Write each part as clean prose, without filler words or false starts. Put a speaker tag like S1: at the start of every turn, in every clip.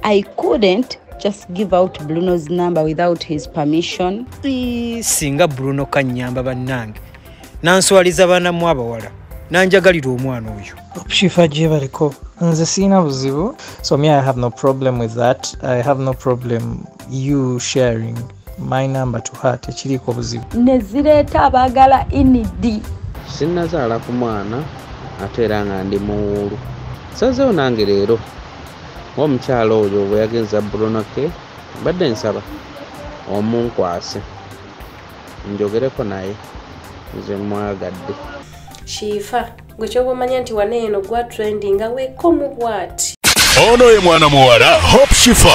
S1: I couldn't just give out Bruno's number without his permission.
S2: Singa Bruno kanyamba bannange nanswaliza banamu abawala nanjagalira omwana oyo.
S3: Shifa gyebaleko, nze sirina buzibu. So me, I have no problem with that. I have no problem you sharing my number to her. Tekiriiko buzibu.
S1: Nezireeta abaagala Enid.
S4: Sinnazaala ku mwana ate era nga ndi muwuulu. Nsazeewo nange leero ng'omukyala oyo bwe yagenza Bruno K, mbadde nsaba omunkwase njogereko naye, nze mwagadde.
S5: Shifa, gwe kyoba omanya nti wano eno gwa trendinga weekomu bw'ati.
S6: Ono ye mwana muwala Hope Shifa,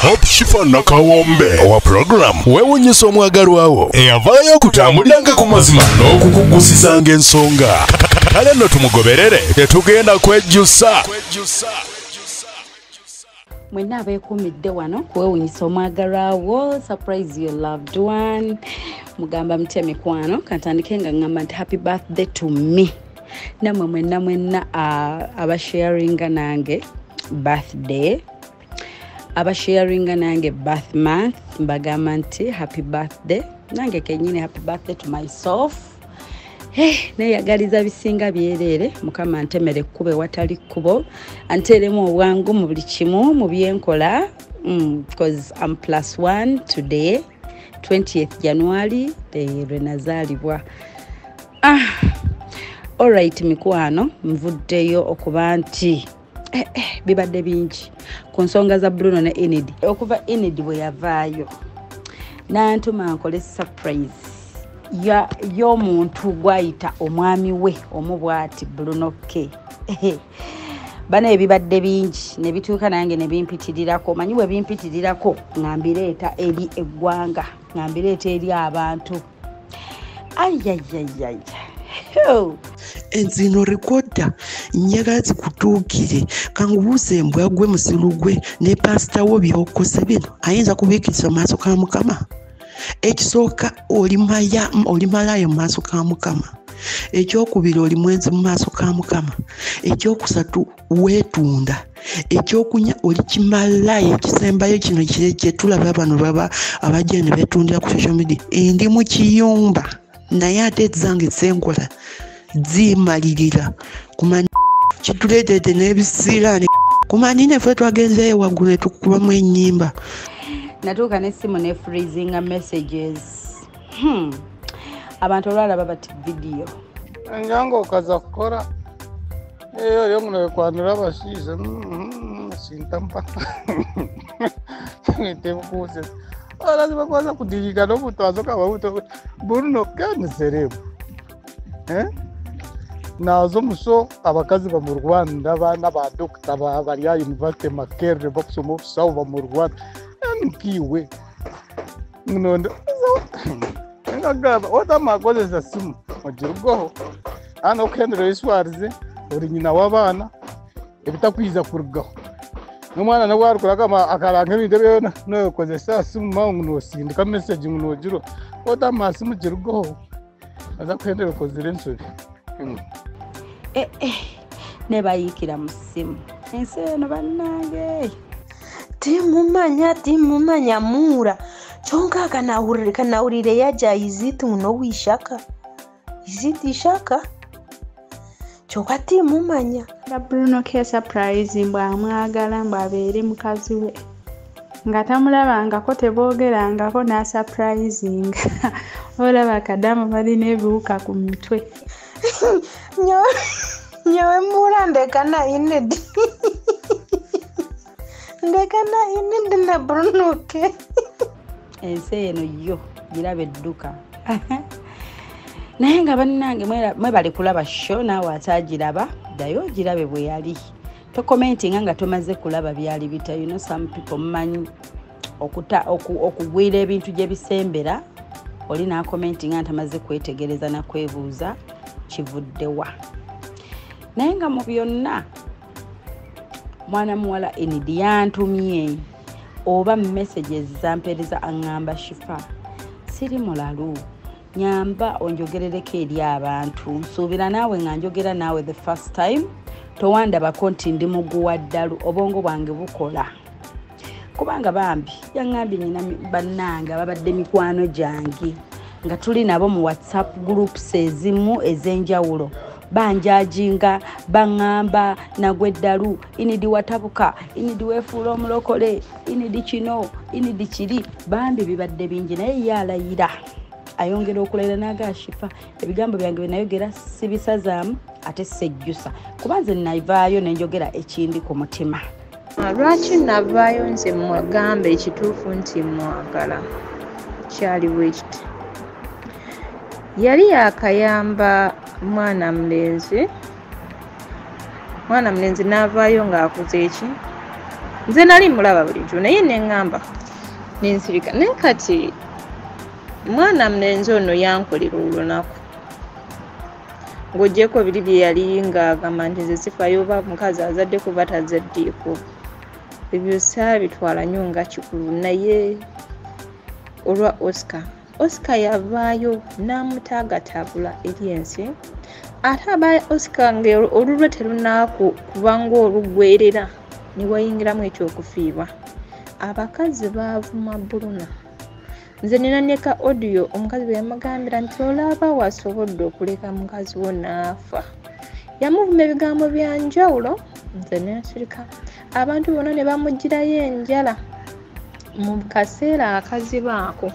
S6: Hope Shifa Nakawombe owa program weewunyisa omwagalwawo eyavaayo okutambuliranga ku mazima n'okukugusizanga ensonga. Kale nno tumugoberere, tetugenda kwejjusa.
S1: Mwenna abeekuumidde wano kuwewunyisa omwagalwawo, surprise your loved one. Mugamba mutya mikwano? Kantandike nga ngamba nti happy birthday to me. Nammwe mwenna mwenna abasharinga nange birthday, abasharinga nange birth month, mbagamba nti happy birthday. Nange kenyini happy birthday to myself. Hey, neyagaliza bisinga byereere. Mukama ntemere kkube watali kkubo, anteeremu obwangu mu buli kimu mu byenkola, because I'm +1 today, 20th January, lwe nazaalibwa. Alright mikwano, nvuddeyo okuba nti bibadde bingi ku nsonga za Bruno ne Enid. Okuva Enid bwe yavaayo nantuma nkole surprise y'omuntu gwayita omwami we omu bw'ati Bruno K. Bana ebibadde bingi ne bituuka nange ne bimpitirirako. Manyi bwe bimpitirirako nga mbireeta eri eggwanga, nga mbireeta eri abantu. Ayayayaya.
S7: Enzino rekoda njagala zikutuukire, kangubuuze embwa gwe musiru gwe ne pasita wo by'okoze bino ayinza kubiikiriza mu maaso ga Mukama? Ekisooka oli malaaya mu maaso ga Mukama. Ekyokubiri oli mwenzi mu maaso ga Mukama. Ekyokusatu weetunda. Ekyokunya oli kimalaaya. Ekisembayo kino kye tulaba bano baba abajja ne beetundira ku social media. Ndi mu kiyumba naye ate zange zenkola zimalirira kumanya kituleetedde n'ebisiiraani kumanyi neffe twagenzeeyo waggulu ne tukubamu ennyimba.
S1: Natuuka n'essimu ne freezinga messages. Abantu olwalaba bati video.
S8: Enjanga okaza kukora eyo oyo nguno abashiisha sintampa ntebukuze lazima kwanza kudirika n'obutwazo kababuto Bruno K ni celeb nazo muso abakazi ba mu Rwanda bana ba doctor bari ya university Makerere bakusoma obusawo ba mu Rwanda nkiwe nginondo ngagaba otamakozesa simu ogirugoho hano okuhendera iswarize ori nyina w'abaana ebitakwiza kurugaho n'omwana nawe arikuraga akaranga ebintu byona nokozesa simu mawe ngu nosindika message ngu nogiro otama simu girugoho aza kuhendera okozire ensobi.
S1: Nebayiikira mu ssimu ensi eno bannange.
S9: Timumanya mura kyonka kanahurire yaja iziti muno wishaka iziti ishaka kyonka timumanya.
S10: Bruno K surprise mbwa amwagala mbwa abeere mukazi we nga tamulabangako teboogerangako n'asurprisinga. Olaba akadamu balina ebiwuka ku mitwe.
S9: Nyowe mura ndekana Enid ndekana Enid na Bruno K.
S1: Ensi eno yo giraba edduka. Naye nga bannange mwebale kulaba show, naawe ataagiraba ddayo ogirabe bwe yali. Tokomentinga nga tomaze kulaba byali bita. You know some people mumanyi okugwira ebintu gye bisembera, oli n'akomentinga ntamaze kwetegereza na kwebuuza kivuddewa. Naye nga mu byonna mwana muwala Enid yantumye oba messages zampeereza aŋŋamba Shifa siri mulalu, nyamba onjogerereko eri abantu. Nsuubira naawe nga njogera naawe the first time towandabako nti ndi muguwa ddalu, obwongo bwange bukola. Kubanga bambi yaŋŋambye nnyina bannange ababadde mikwano gyange nga tuli nabo mu WhatsApp groups ezimu ez'enjawulo banjajinga, baŋŋamba nagwe eddalu, Enid watabuka, Enid weefuula omulokole, Enid kino, Enid kiri. Bambi bibadde bingi, naye ye alayira, ayongera okulayira n'agaa Shifa, ebigambo byange bye nayogera sibisazaamu ate sejjusa, kuba nze navaayo ne njogera ekindi ku mutima.
S11: Lwaki navaayo nze mwagamba ekituufu nti mwagala? Kyaliwo ekiti, yali yakayamba mwana mulenzi n'avaayo ng'akoze eki. Nze nali mulaba bulijjo, naye neŋŋamba nensirika. Naye kati mwana mulenzi ono yankolera olunaku, ng'oggyeko biri bye yali ng'agamba nti nze sifaayo oba mukazi azaddeko oba tazaddeeko, ebyo saabitwala nnyo nga kikulu. Naye olwa Oscar yavaayo n'amutaagatabula eri ensi. Ate aba Oscar ng'olulwe terunaaku kubanga oluggwerera ne wayingiramu ekyokufiirwa. Abakazi baavuma Bruno. Nze nina neka audio omukazi bwe yamugambira nti olaba wasobodde okuleka mukazi wo n'afa. Yamuvuma ebigambo bya njawulo, nze nensirika. Abantu bonna ne bamugirayo enjala mu kaseera akazibu ako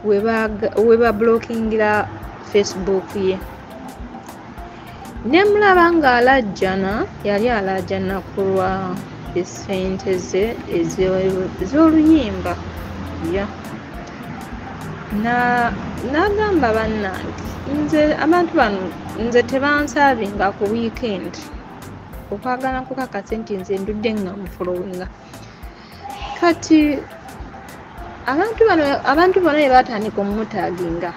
S11: we bablockingira Facebook ye. Ne mulaba ng'alajjana, yali alajjana ku lwa essente ze ez'oluyimba. Ya n'agamba bannange, nze abantu bano nze tebansaabinga ku weekend, okwagala nkukakase nti nze ndudde nga mufollowinga. Kati abantu bano ne batandika omutaginga,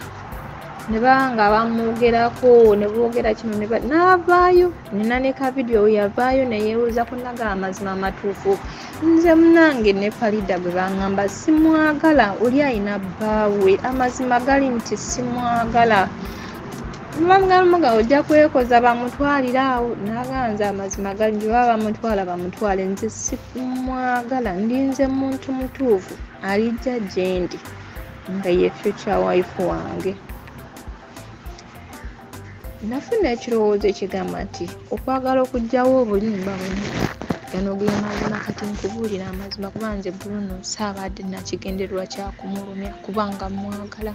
S11: ne banga bamwogerako, ne boogera kino, n'avaayo. Nina ne ka video yavaayo ne yeewuuza naga amazima amatuufu. Nze munnange ne Farida bwe baŋŋamba simwagala, oli ayina bbaawe, amazima gali nti simwagala. Bamugamuga ojja kwekoza bamutwalire awo, n'aganza amazima gali nti baba bamutwala bamutwale, nze simwagala, ndinze muntu mutuufu alijja gye ndi nga ye future wife wange. Nafuna ekirowoozo ekigamba nti okwagala okuggyawo obulimba buno, gano ge mazima. Kati nkubuulira amazima, kuba nze Bruno saabadde nakigendererwa kya kumulumya kubanga mwagala.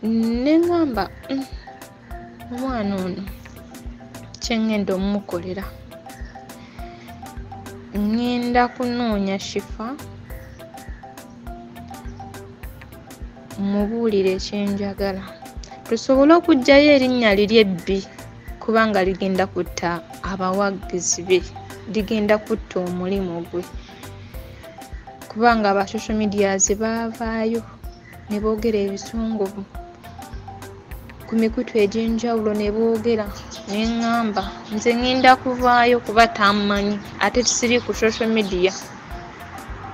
S11: Ne ŋŋamba omwana ono kye ŋŋenda omumukolera, ŋŋenda kunoonya Shifa mubuulire kyenjagala, tusobole okuggyayo erinnya liri ebbi, kubanga ligenda kutta abawagizi be, ligenda kutta omulimu gwe, kubanga aba social medias baavaayo ne boogera ebisongovu ku mikutu egy'enjawulo, ne boogera. Ne ŋŋamba nze ŋŋenda kuvaayo kuba tammanyi, ate siri ku social media,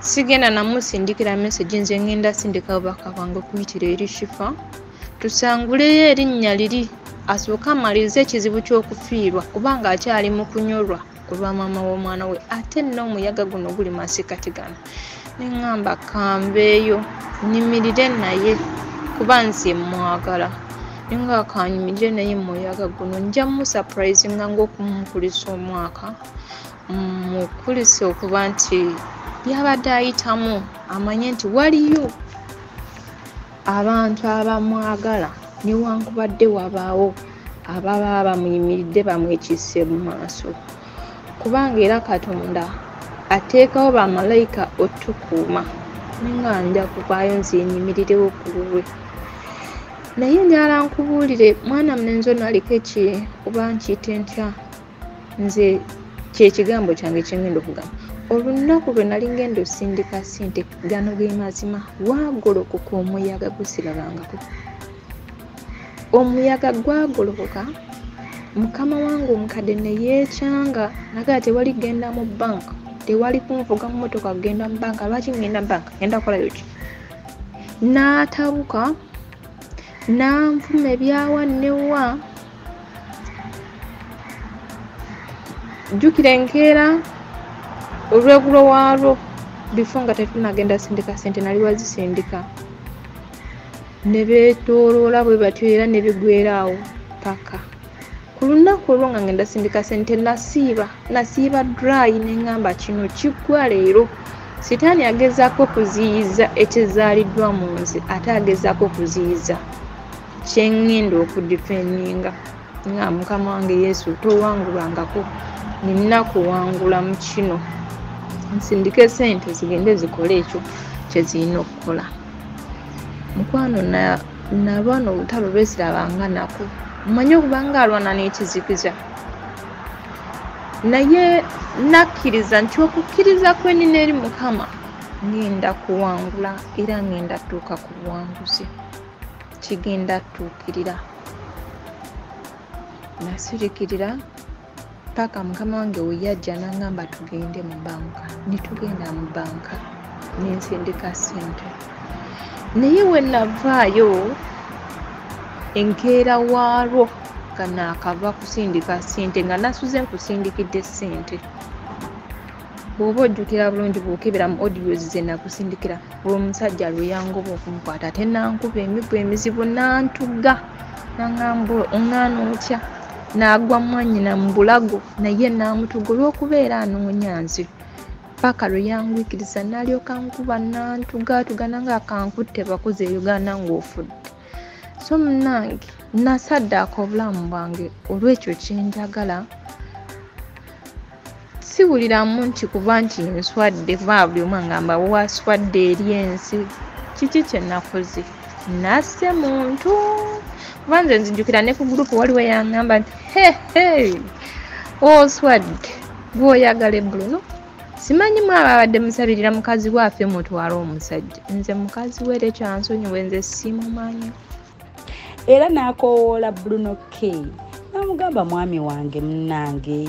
S11: sigenda namusindikira message, nze ŋŋenda sindika bubaka bwange okuyitira eri Shifa, tusanguleyo erinnya liri, asooke amalirize ekizibu ky'okufiirwa, kubanga akyali mu kunyolwa ku lwa maama w'omwana we, ate nno omuyaga guno guli masekati gano. Ne ŋŋamba kambeeyo nyimirire naye kuba nze mwagala, nga kanyimirire naye muyaga guno, nja musurprisinga ng'okumukulisa omwaka, mukulise okuba nti byabadde ayitamu amanye nti waliyo abantu abamwagala, newankubadde wabaawo ababa bamuyimiridde bamwekisse mu maaso, kubanga era Katonda ateekawo bamalayika otukuuma. Nga nja kuvaayo nze nyimirirewo ku lulwe. Naye njagala nkubuulire mwana mulenzi ono aliko eki, oba nkiyite ntya, nze kyekigambo kyange kye ngenda okugamba. Olunaku lwe nali ngenda osindika ssente, gano ge mazima, waagolokoka omuyaga gusirabangako. Omuyaga gwagolokoka, mukama wange omukadde ne yeekyanga, nagamba tewali genda mu banka, tewali kunvuga mmotoka kugenda mu banka, lwaki ngenda mu banka, ngenda kukolayo ki? N'atabuka, n'anvuma ebyawa newa. Jjukira enkeera olweggulo waalwo Before nga tetunagenda sindika sente, nali wazisindika ne beetooloola bwe batyo era ne bigwera awo paka ku lunaku olwo nga ngenda sindika sente. Nasiiba dry ne ŋŋamba kino kiggwa leero. Sitaani agezaako okuziyiza ekizaaliddwa mu nze, ate agezaako okuziyiza kye ŋŋenda okudifendinga. Nga Mukama wange Yesu, towangulwangako, nina kuwangula mu kino, nsindike sente zigende zikole ekyo kye zirina okukola. Mukwano, nalwana olutalo lwesirabanga nako, mmanyi okubanga alwana n'ekizikiza, naye nakkiriza nti okukkiriza kwe nnina eri Mukama ngenda kuwangula era ngenda tuuka ku buwanguzi, kigenda tuukirira. Nasirikirira paka Mukama wange we yajja n'angamba tugende mu banka. Ne tugenda mu banka ne nsindika ssente, naye we navaayo enkeera waalwo nga naakava kusindika ssente, nga nasuze nkusindikidde ssente. Bw'oba ojjukira bulungi, bw'okebera mu audios ze nakusindikira, olw'omusajja lwe yangoba okumukwata ate nankuba emiggo emizibu, nantuga, nangamba oŋŋaana otya, n'agwa mwannyina mu bulago, naye n'amutuga olw'okubeera anoonya nze paka lwe yangwikiriza n'alyoka nkuba nantugaatuga nange akankutte bakoze e Uganda ng'ofudde. So munnange, nasaddaaka obulamu bwange olw'ekyo kye njagala. Siwuliramu nti kuba nti nswadde, kuba buli omu angamba waswadde eri ensi. Kiki kye nakoze? Nasse muntu. Kuba nze nzijjukira ne ku gurupu waliwo yaŋŋamba nti he oswadde, gw'oyagala Bruno. Simanyi mu abo abadde musabirira mukazi waffe mutwale omusajja. Nze mukazi we tekyansonyiwe, nze simumanyi.
S1: Era n'akoowoola Bruno K n'amugamba, mwami wange munnange,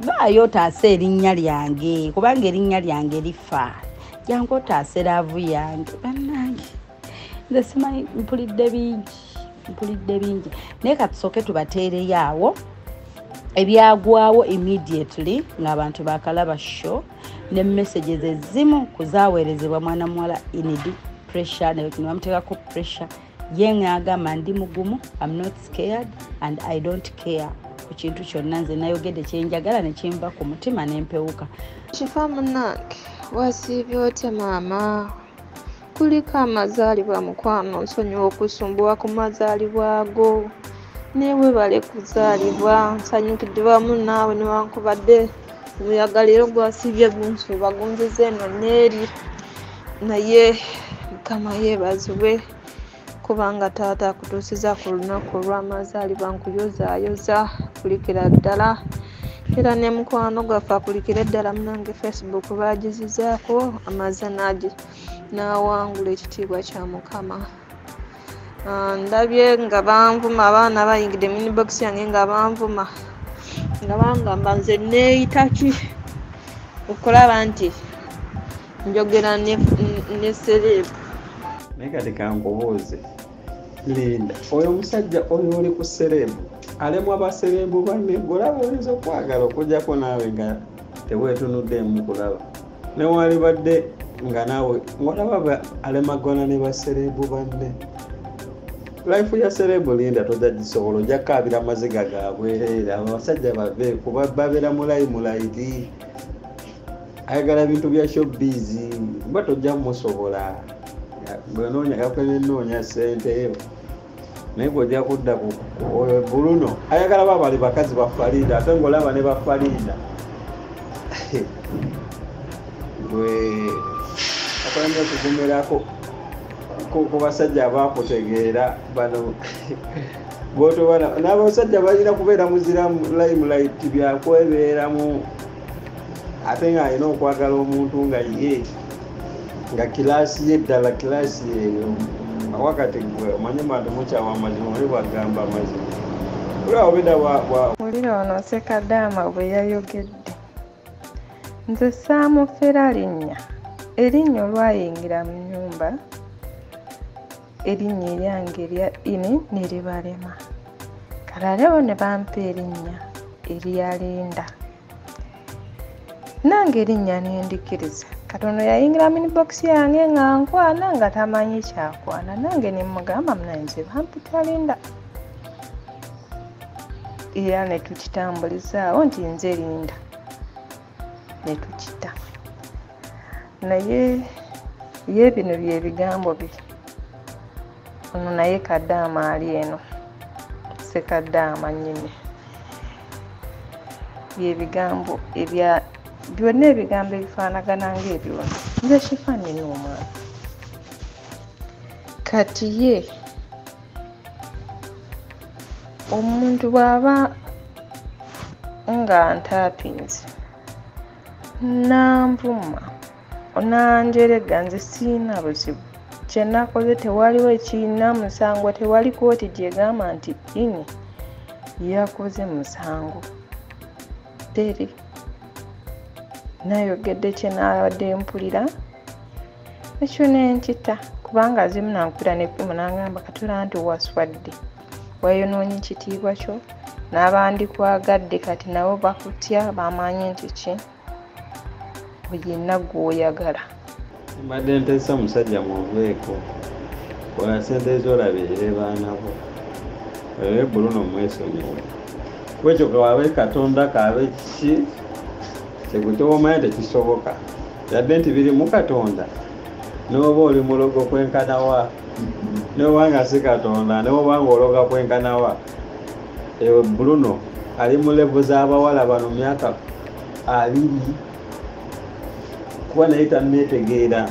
S1: vaayo otaase erinnya lyange, kubanga erinnya lyange lifa, jangu otaase love yange. Bannange, nze simanyi, mpulidde bingi, naye katusooke tubateereyo awo ebyagwawo immediately ng'abantu bakalaba show ne messages ezimu kuzaweerezebwa mwana muwala Enid. Pressure ne bamuteekako pressure, ye ng'agamba ndi mugumu, I'm not scared and I don't care ku kintu kyonna, nze nayogedde kyenjagala ne kinva ku mutima nempewuka.
S11: Kifa munnange, wasiibye otya maama? Kuliko amazaalibwa mukwano, nsonyiwa okusumbuwa ku mazaalibwa ago, neewebale kuzaalibwa, nsanyukidde wamu naawe newankubadde omuyaga leero gwasiibye gunsuuba gunziza eno n'eri, naye Mukama yeebazibwe kubanga taata akutuusiza ku lunaku olw'amazaalibwa. Nkuyozaayoza kulikira ddala, era ne mukwano gwaffe akulikira ddala munange. Facebook baagizizaako amaze n'awangula, ekitiibwa kya Mukama. Ndabye nga banvuma, abaana bayingidde mu inbox yange nga banvuma, nga bangamba nze neeyita ki okulaba nti njogera ne celeb.
S12: Naye kati kankubuuze, Linda, oyo omusajja oyo oli ku celeb alemwa ba celeb banne, golaba oyinza okwagala okujjako naawe nga teweetunuddemu kulaba, newalibadde nga naawe ng'olaba alemagana ne ba celeb banne. Life ya celeb, Linda, tojja gisobola, ojja kukaabira amaziga gaabwe. Abasajja bave kuba babeera mu limelight, ayagala bintu bya showbiz, mba tojja musobola. Bwenoonya yakwenoonya ssente, naye gweojja kudda ku oyo Bruno ayagala babali bakazi ba Farida, ate ng'olaba ne ba Farida gwe akola okugumirako ku basajja abakutegeera bano botobana n'abasajja balina kubeera muzira limelight byakwebeeramu, ate ng'alina okwagala omuntu nga ye nga class ye ddala class eyo. Wakati gwe omanyi bantu mukyawa amazima, oli bwagamba amazima olaba obedda.
S13: Wulira ono Sekadaama bwe yayogedde, nze saamufera linnya, erinnya olwayingira mu nnyumba erinnya eryange erya ini ne libalema, kale alewo ne bampa erinnya erya Linda. Nange erinnya nendikiriza. Katono yayingira mu inbox yange nga nkwana nga tamanyi kyakwana, nange ne mugamba munanze bampita Linda. Era ne tukitambulizaawo nti nze Linda, ne tukita. Naye ye bino bye bigambo bye. Ono naye Kadaama ali eno, Ssekadaama nnyini. Bye bigambo ebya byonna, ebigambo ebifaanagana ng'ebyo. Nze Shifa nnina omwana. Kati ye omuntu bw'aba nga ntaapinze nanvuma nanjerega, nze sirina buzibu. Kye nakoze tewaliwo ekirina musango, tewali kooti gyegamba nti ini yakoze musango. Teri nayogedde kye nabadde mpulira ekyo nenkita, kubanga azimu nankubira n'ekkumu n'angamba katula nti waswadde, wayonoonye ekitiibwa kyo, n'abandikwagadde kati nabo bakutya, bamanyi nti ki oyenna gw'oyagala.
S12: Mbadde nteesa omusajja muveeko, kola ssente z'olabirire baana bo, olebe Bruno mwesonyiwe. Kwekyo kawabe Katonda kaabe kiki kyekutowomanyi tekisoboka, yadde nti biri mu Katonda, n'oba oli mulogo kwenkana wa, n'oba nga si Katonda, n'oba ng'ologa kwenkana wa. Ewe Bruno ali mu level z'abawala bano myaka 20, kuba naye tanneetegeera,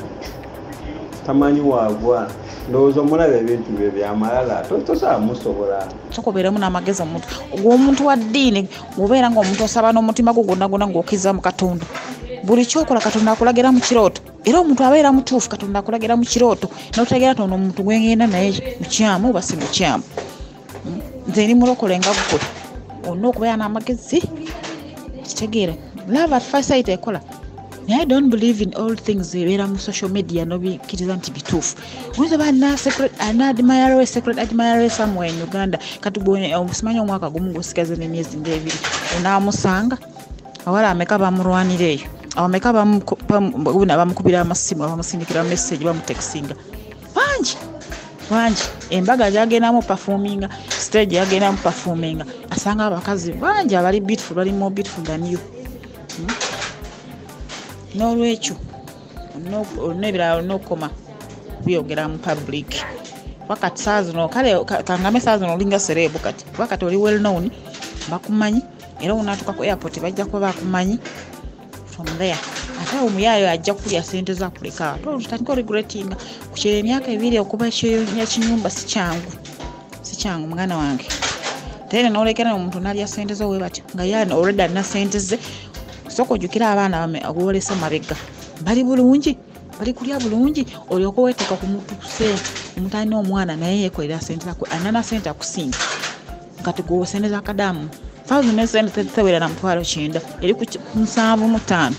S12: tamanyi waagwa. Ndowooza omulaba ebintu bye byamalala, tosobola musobola.
S14: Sokubeeramu n'amagezi omuntu ogw'omuntu wa ddiini, bw'obeera ng'omuntu osaba n'omutima gwo gwonna gwonna ng'okkiriza mu Katonda, buli kyokola Katonda akulagira mu kirooto. Era omuntu abeera mutuufu, Katonda akulagira mu kirooto n'otegeera nti ono omuntu gwe ngenda naye mukyamu oba si mukyamu. Nze ndi mulokole nga ggwe, olina okubeera n'amagezi, kitegeera. Love at first sight ekola. I don't believe in all things ebeera mu social media n'obikkiriza nti bituufu. Oyinza oba alina admirer we, secret admirer we somewhere in Uganda. Kati gwe osimanyi omwaka gumu gw'osigaza n'emyezi ng'ebiri onaamusanga, awala ameka bamulwanira eyo, abameka bamukubira amasimu, abamusindikira message, bamutekisinga bangi bangi. Embaga gyagendamu performinga, stage yagendamu performinga, asanga abakazi bangi abali beautiful, bali more beautiful than you. N'olwekyo olina ebirala olina okukoma byogera mu public. Wakati saa zino kale kangame saa zino olinga celeb kati, wakati oli well known, bakumanyi, era onaatuuka ku airport bajja kuba bakumanyi from there. Ate omuyaayo ajja kulya ssente zakuleka, ate otandika oregretinga ku kyeyo. Emyaka 2 okuba kinyumba si kyangu, si kyangu muganda wange. Ate n'olekera omuntu n'alya ssente zo we batyo nga ye already alina ssente ze. Sooka ojjukire abaana gw'olese mabega bali bulungi, bali kulya bulungi, olyoke weeteeka ku muntu ssente. Omuntu alina omwana naye yeekolera ssente, alina ssente akusinga. Kati gwe ssente za Kadaama thousand ne ssente tewera na 90,000, eri ku 75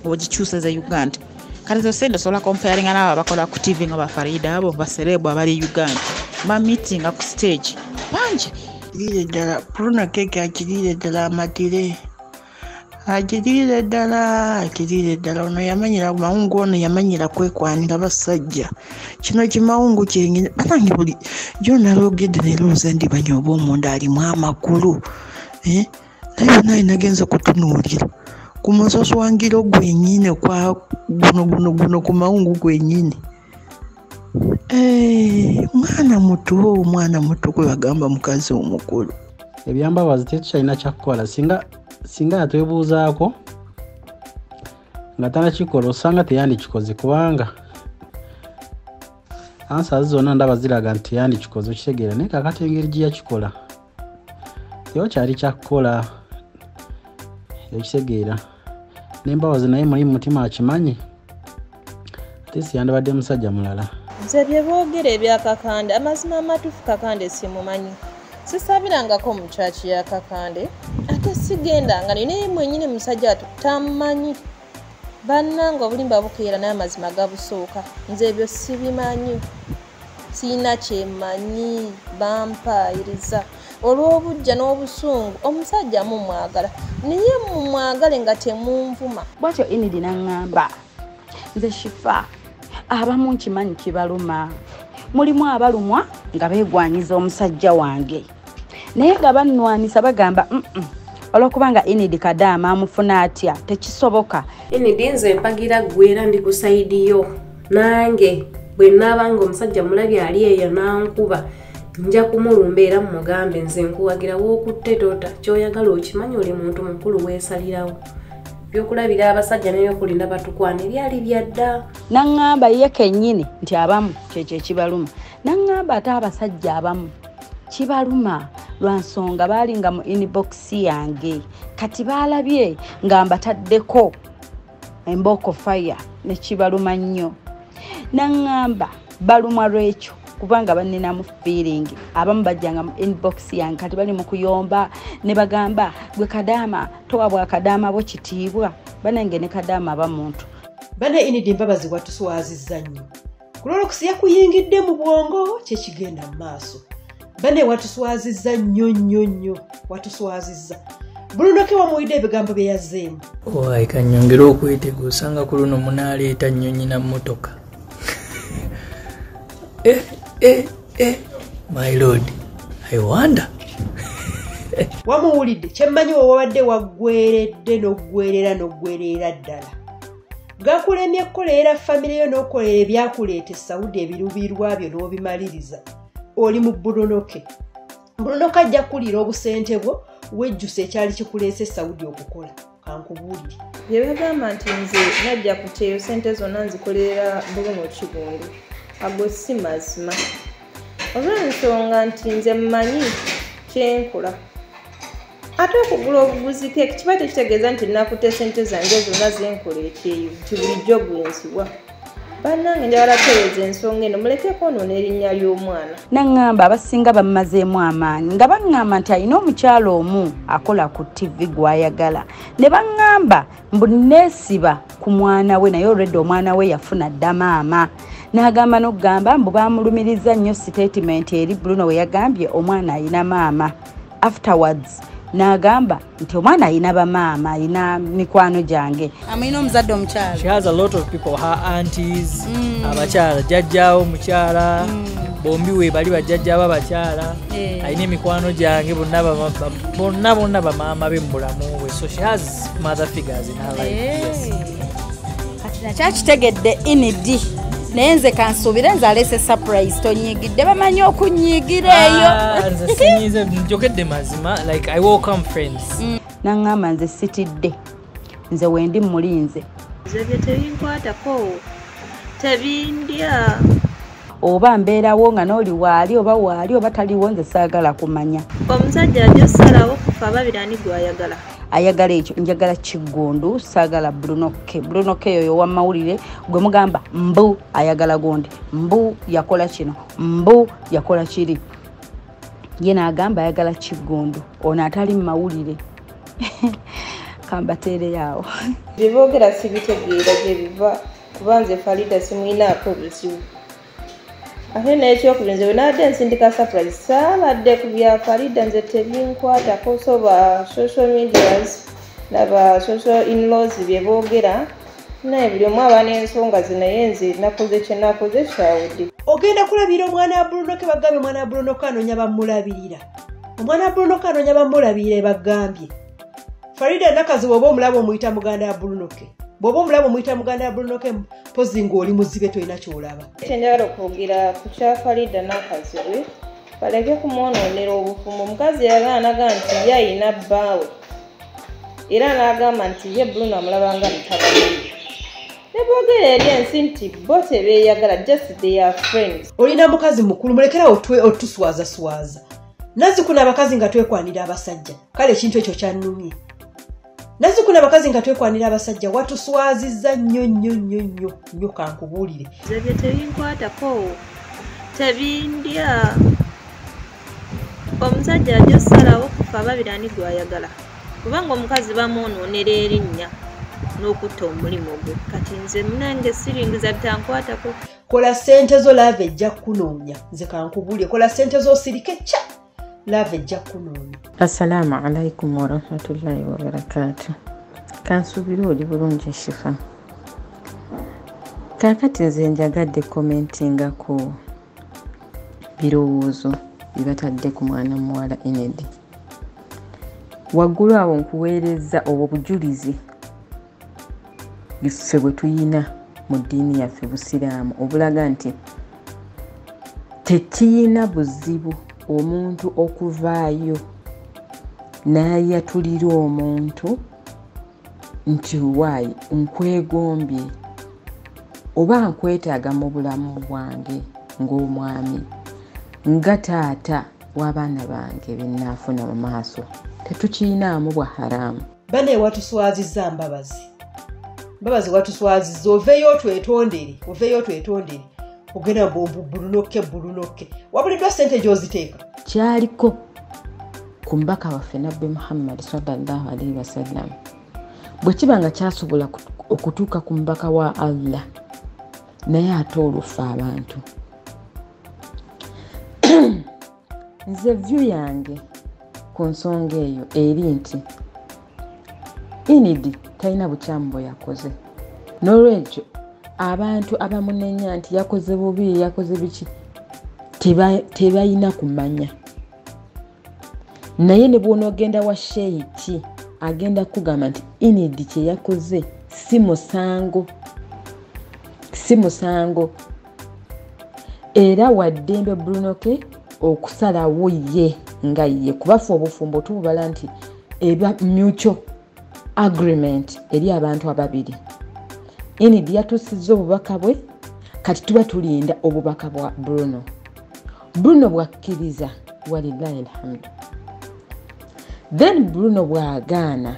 S14: ogikyusa za Uganda. Kati zo ssente osobola comparinga n'abo abakola ku TV nga ba Farida, abo ba celeb abali Uganda ba meetinga ku stage bangi.
S7: Kirire ddala Bruno Keke akirire ddala amatire, akirire ddala, akirire ddala. Ono yamanyira mawungu, ono yamanyira kwekwanira basajja. Kino kimawungu kyenyini banange. Buli gyonalogedde nerowooza ndi banya oba omunda alimu amakulu, naye naye nagenza kutunuulira ku musoswangiro gwennyini kwa guno guno guno ku mawungu gwennyini. Mwana muto, omwana muto gwe bagamba mukazi omukulu.
S15: Ebyambabazi tetukyalina kyakukola. Singa yatwebuuzaako nga tanakikola, osanga teyandikikoze, kubanga answers zonna ndaba ziraga nti teyandikikoze, okitegeera. Naye kakati engeri gye yakikola tewakyali kyakukola, okitegeera. N'embabazi naye muli mu mutima akimanyi, ate si yandibadde musajja mulala.
S16: Nze bye boogera ebya Kakande, amazima amatuufu Kakande simumanyi. Sisabirangako mu church ya Kakande, ate sigendanga naye mwennyini musajja atu tammanyi. Bannange obulimba bukeera n'amazima gabusooka. Nze ebyo sibimanyi, sirina kyemmanyi, bampaayiriza. Olw'obujja n'obusungu omusajja mumwagala, naye mumwagale nga temunvuma.
S1: Bwatyo Enid n'aŋŋamba nze Shifa, abamu nkimanyi kibaluma, mulimu abalumwa nga beegwanyiza omusajja wange, naye nga bannwanisa bagamba olwokubanga Enid Kadaama amufuna atya, tekisoboka.
S5: Enid nze mpagira ggwe era ndi ku sayidi yo, nange bwe nnaabanga omusajja mulabye ali eyo n'ankuba nja kumulumba era mmugambe nze nkuwagira w'okutte tota, ky'oyagala okimanyi oli muntu mukulu weesalirawo. Byokulabira abasajja n'ebyokulinda batukwana ebyali bya dda.
S1: N'aŋŋamba ye kennyini nti abamu kyekyo ekibaluma, n'aŋŋamba ate abasajja abamu kibaluma lwa nsonga baalinga mu inbox yange, kati baalabye nga mbataddeko embooko fire ne kibaluma nnyo. N'aŋŋamba balumwa lw'ekyo kubanga banninamu feeling, abamu bajjanga mu inbox yange kati bali mu kuyomba ne bagamba gwe Kadaama towa bwa Kadaama bo kitiibwa, banange ne Kadaama aba muntu.
S17: Bane Enid Mbabazi watuswazizza nnyo, Clorox yakuyingidde mu bwongo kyekigenda mu maaso. Bane watuswazizza nnyo nnyo nnyo, watuswazizza. Bruno K wamuwulidde ebigambo bye yazzeemu.
S3: Owaye kanyongere okwetega, osanga ku luno munaaleeta nnyonyi na mmotoka. My lord, I wonder.
S17: Wamuwulidde, kyemmanyi we wabadde waggweredde n'oggwerera n'oggwerera ddala. Gakulemye kukolerera famire yo n'okukolera ebyakuleeta e Saudi ebiruubirirwa byo n'obimaliriza. Oli mu Bruno K. Bruno K ajja kukulira obusente bwo wejjusa ekyali kikuleese e Saudi okukola. Kankubuulire.
S13: Bye bagamba nti nze najja ku kyeyo ssente zonna nzikolerera Bruno Kiggundu, ago si mazima. Olw'ensonga nti nze mmanyi kyenkola. Ate okugula obuguzi keeki kiba tekitegeeza nti nakutte ssente zange zonna zenkola ekyeyo nti bulijjo gwenziwa. Bannange njagala kutereeza ensonga eno, muleke kwonoona erinnya ly'omwana.
S1: N'aŋŋamba abasinga bammazeemu amaanyi nga baŋŋamba nti alina omukyala omu akola ku TV gw'ayagala, ne baŋŋamba mbu neesiba ku mwana we, naye olwedde omwana we yafuna dda maama. N'agamba n'okugamba mbu baamulumiriza nnyo sitatimenti eri Bruno we yagambye omwana alina maama. Afterwards n'agamba nti omwana alina bamaama, alina mikwano gyange.
S18: Amulina omuzadde omukyala.
S3: She has a lot of people, her aunties, abakyala, jjajjaawo omukyala, bombi we bali bajjajja b'abakyala, alina emikwano gyange bonna bonna bamaama be mu bulamu bwe. So she has mother figures in her life. Yes.
S18: Kati nakyakitegedde Enid, naye nze kansuubire nze aleese surprise, tonyiigidde, bamanyi okunyiigira eyo.
S3: Nze sinyiize, njogedde mazima, like I welcome friends.
S1: N'aŋŋamba nze sitidde, nze wendi mulinze.
S11: Nze bye tebinkwatako, tebindya.
S1: Oba mbeerawo nga n'oli waali oba waali oba taliwo nze saagala kumanya.
S11: Omusajja ajja ssalawo kufa ababiri ani gw'ayagala.
S1: Ayagala ekyo, njagala Kiggundu, saagala Bruno K. Bruno K oyo ow'amawulire gwe mugamba mbu ayagala gundi, mbu yakola kino, mbu yakola kiri. Ye n'agamba ayagala Kiggundu, ono atali mu mawulire. Kambateereyo awo.
S13: Bye boogera sibitegeera gye biva, kuba nze Farida simuyinaako buzibu. Ate n'ekyokubiri nze bwe nabadde nsindika surprise saabadde ku bya Farida, nze tebinkwatako, so ba social medias naba social in-laws bye boogera, naye buli omu aba n'ensonga ze, naye nze nakoze kye nakoze kyawudde.
S17: Ogenda kulabira omwana wa Bruno K, bagambye omwana wa Bruno K anoonya bamulabirira. Omwana wa Bruno K anoonya bamulabirira bagambye. Farida Nakazi bw'oba omulaba omuyita muganda wa Bruno K. Bw'oba omulaba omuyita muganda wa Bruno K, mpozi ng'oli muzibe tolina ky'olaba.
S13: Kye njagala okwogera ku kya Farida Nakazibwe, baleke kumwonoonera obufumbo. Omukazi yagaana n'agamba nti ye ayina bbaawe, era n'agamba nti ye Bruno amulaba nga mutabani we. Ne boogera eri ensi nti bo tebeeyagala, just they are friends.
S17: Olina mukazi mukulu, mulekerawo otuswazaswaza. Nazzikuno abakazi nga twekwanira abasajja, kale ekintu ekyo kyannumye. Nazzikuno abakazi nga twekwanira abasajja, watuswazizza nnyo nnyo nnyo nnyo nnyo, kankubuulire.
S11: Nze bye tebinkwatako, tebindya. Omusajja ajja ssalawo kufa ababiri ani gw'ayagala, kubanga omukazi bamwonoonera erinnya n'okutta omulimu gwe. Kati nze munange siringiza bitankwatako.
S17: Kola ssente zo, love ejja kukunoonya. Nze kankubuulire, kola ssente zo osirike kya. Love ejja kukunoonya.
S13: Assalaamu alaikum warahmatullahi wabarakaatu. Kansuubire oli bulungi Shifa. Kaakati nze njagadde commentinga ku birowoozo bye batadde ku mwana muwala Enedi. Waggulu awo nkuweereza obwo bujulizi ffe bwe tuyina mu ddiini yaffe Busiraamu obulaga nti tekiyina buzibu omuntu okuvaayo n'ayatulira omuntu nti waayi nkwegombye oba nkwetaaga mu bulamu bwange ng'omwami nga taata w'abaana bange be nnaafuna mu maaso. Tetukiyinaamu bwa haraamu.
S17: Bane watuswazizza Mbabazi. Mbabazi watuswazizza, oveeyo otwetondere, oveeyo otwetondere. Ogenda Bruno K. Wabuliddwa ssente gy'oziteeka.
S13: Kyaliko ku mbaka waffe Nabbi Muhammad sallallahu alaihi wasallam. Bwe kiba nga kyasobola okutuuka ku mbaka wa Allah, naye ate olufa abantu. Nze view yange ku nsonga eyo eri nti Enidi talina bukyamu bwe yakoze. N'olwekyo abantu abamunenya nti yakoze bubi, yakoze biki, tebalina kumanya. Naye ne bw'onoogenda wa sheiki agenda kugamba nti Enidi kye yakoze si musango, si musango. Era waddembe Bruno K okusalawo ye nga ye, kuba ffe obufumbo tububala nti eba mutual agreement eri abantu ababiri. Enidi yatuusizza obubaka bwe, kati tuba tulinda obubaka bwa Bruno. Bruno bw'akkiriza, walillahi alhamdu. Then Bruno bw'agaana,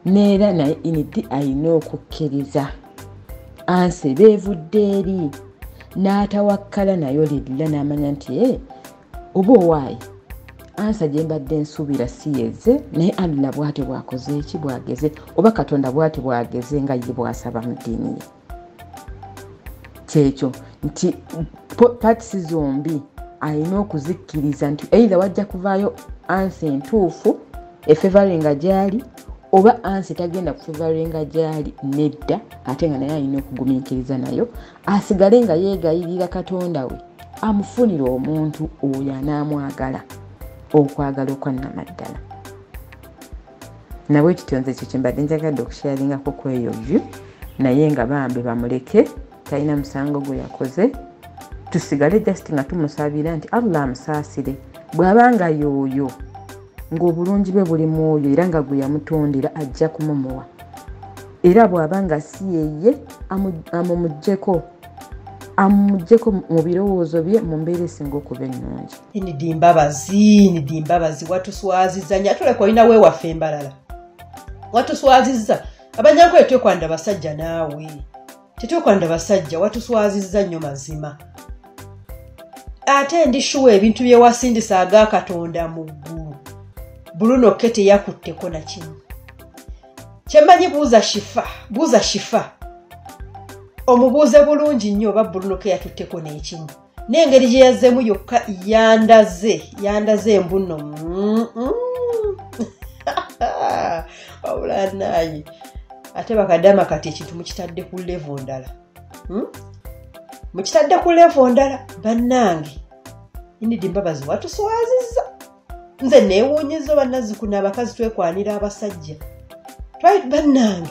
S13: neera naye Enidi alina okukkiriza. Ansi beevudde eri n'atawakkala nayo lilla n'amanya nti oba owaayi ansa gye mbadde nsuubira si yeze, naye Allah bw'atyo bw'akoze eki bw'ageze, oba Katonda bw'atyo bw'ageze nga ye bw'asaba mu ddiini ye. Kyekyo nti parts zombi alina okuzikkiriza nti either wajja kuvaayo ansi entuufu efevaringa gy'ali, oba ansi tagenda kufevaringa gy'ali nedda, ate nga naye alina okugumiikiriza nayo asigale nga yeegayirira Katonda we amufunire omuntu oyo anaamwagala okwagala okwannamaddala. Nabwe kityo nze ekyo kye mbadde njagadde okusharingako ku eyo view, naye nga bambi bamuleke, talina musango gwe yakoze. Tusigale just nga tumusabira nti Allah amusaasire, bw'abanga y'oyo ng'obulungi bwe buli mu oyo era nga gwe yamutondera ajja kumumuwa, era bw'abanga si yeye amumuggyeko mu birowoozo bye mu mbeera esinga okuba ennungi.
S17: Enidi Mbabazi, Enidi Mbabazi watuswazizza nnyo. Atuleka olina weewaffe embalala, watuswazizza. Abanyankole twekwanda basajja naawe, tetwekwanda basajja, watuswazizza nnyo mazima. Ate ndi shuwa ebintu bye wasindisa aga Katonda mu ggulu, Bruno K teyakutteko na kimu. Kyemmanyi buuza Shifa, buuza Shifa, omubuuze bulungi nnyo oba Bruno K yatutteko n'ekimu. N'engeri gye yazzeemu yokka yandaze embuno. Wabula naaye ate bakadama kati ekintu mukitadde ku level ndala. Mukitadde ku level ndala bannange. Enidi Mbabazi watuswazizza. Nze neewuunyizza bannazzikuno abakazi twekwanira abasajja. Bannange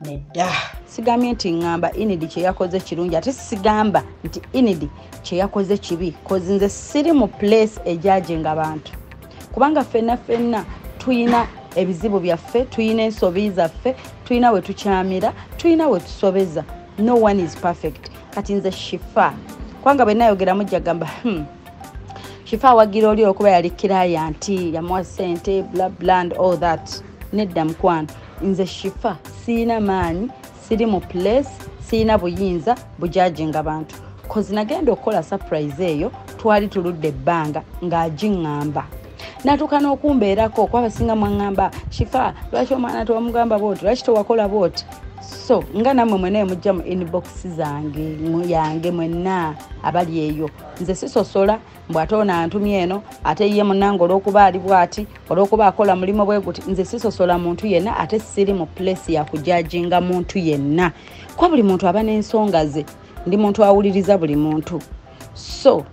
S17: nedda.
S1: Sigambye nti ŋŋamba Enidi kye yakoze kirungi, ate sigamba nti Enidi kye yakoze kibi, kozi nze siri mu place ejudginga abantu, kubanga ffenna ffenna tuyina ebizibu byaffe, tuyina ensobi zaffe, tuyina we tukyamira, tuyina we tusobeza. No one is perfect. Kati nze Shifa, kubanga bwe nayogera mujja gamba Shifa awagira oli okuba yali client, yamuwa ssente, blah blah and all that. Nedda mukwano, nze Shifa siina maanyi, siri mu place, siina buyinza bujudginga bantu. Kozi nagenda okukola surprise eyo, twali tuludde ebbanga ng'agiŋŋamba. Natuuka n'okumbeerako kuba abasinga mwaŋŋamba Shifa, lwaki omwana tewamugamba bwoti, lwaki tewakola bwoti? So nga nammwe mwenna mujja mu inbox zange yange mwenna abali eyo, nze sisosola mbu ate ono antumye eno, ate ye munnange olw'okuba ali bw'ati, olw'okuba akola mulimu bwe guti. Nze sisosola muntu yenna, ate siri mu place ya kujajinga muntu yenna, kuba buli muntu aba n'ensonga ze. Ndi muntu awuliriza buli muntu. So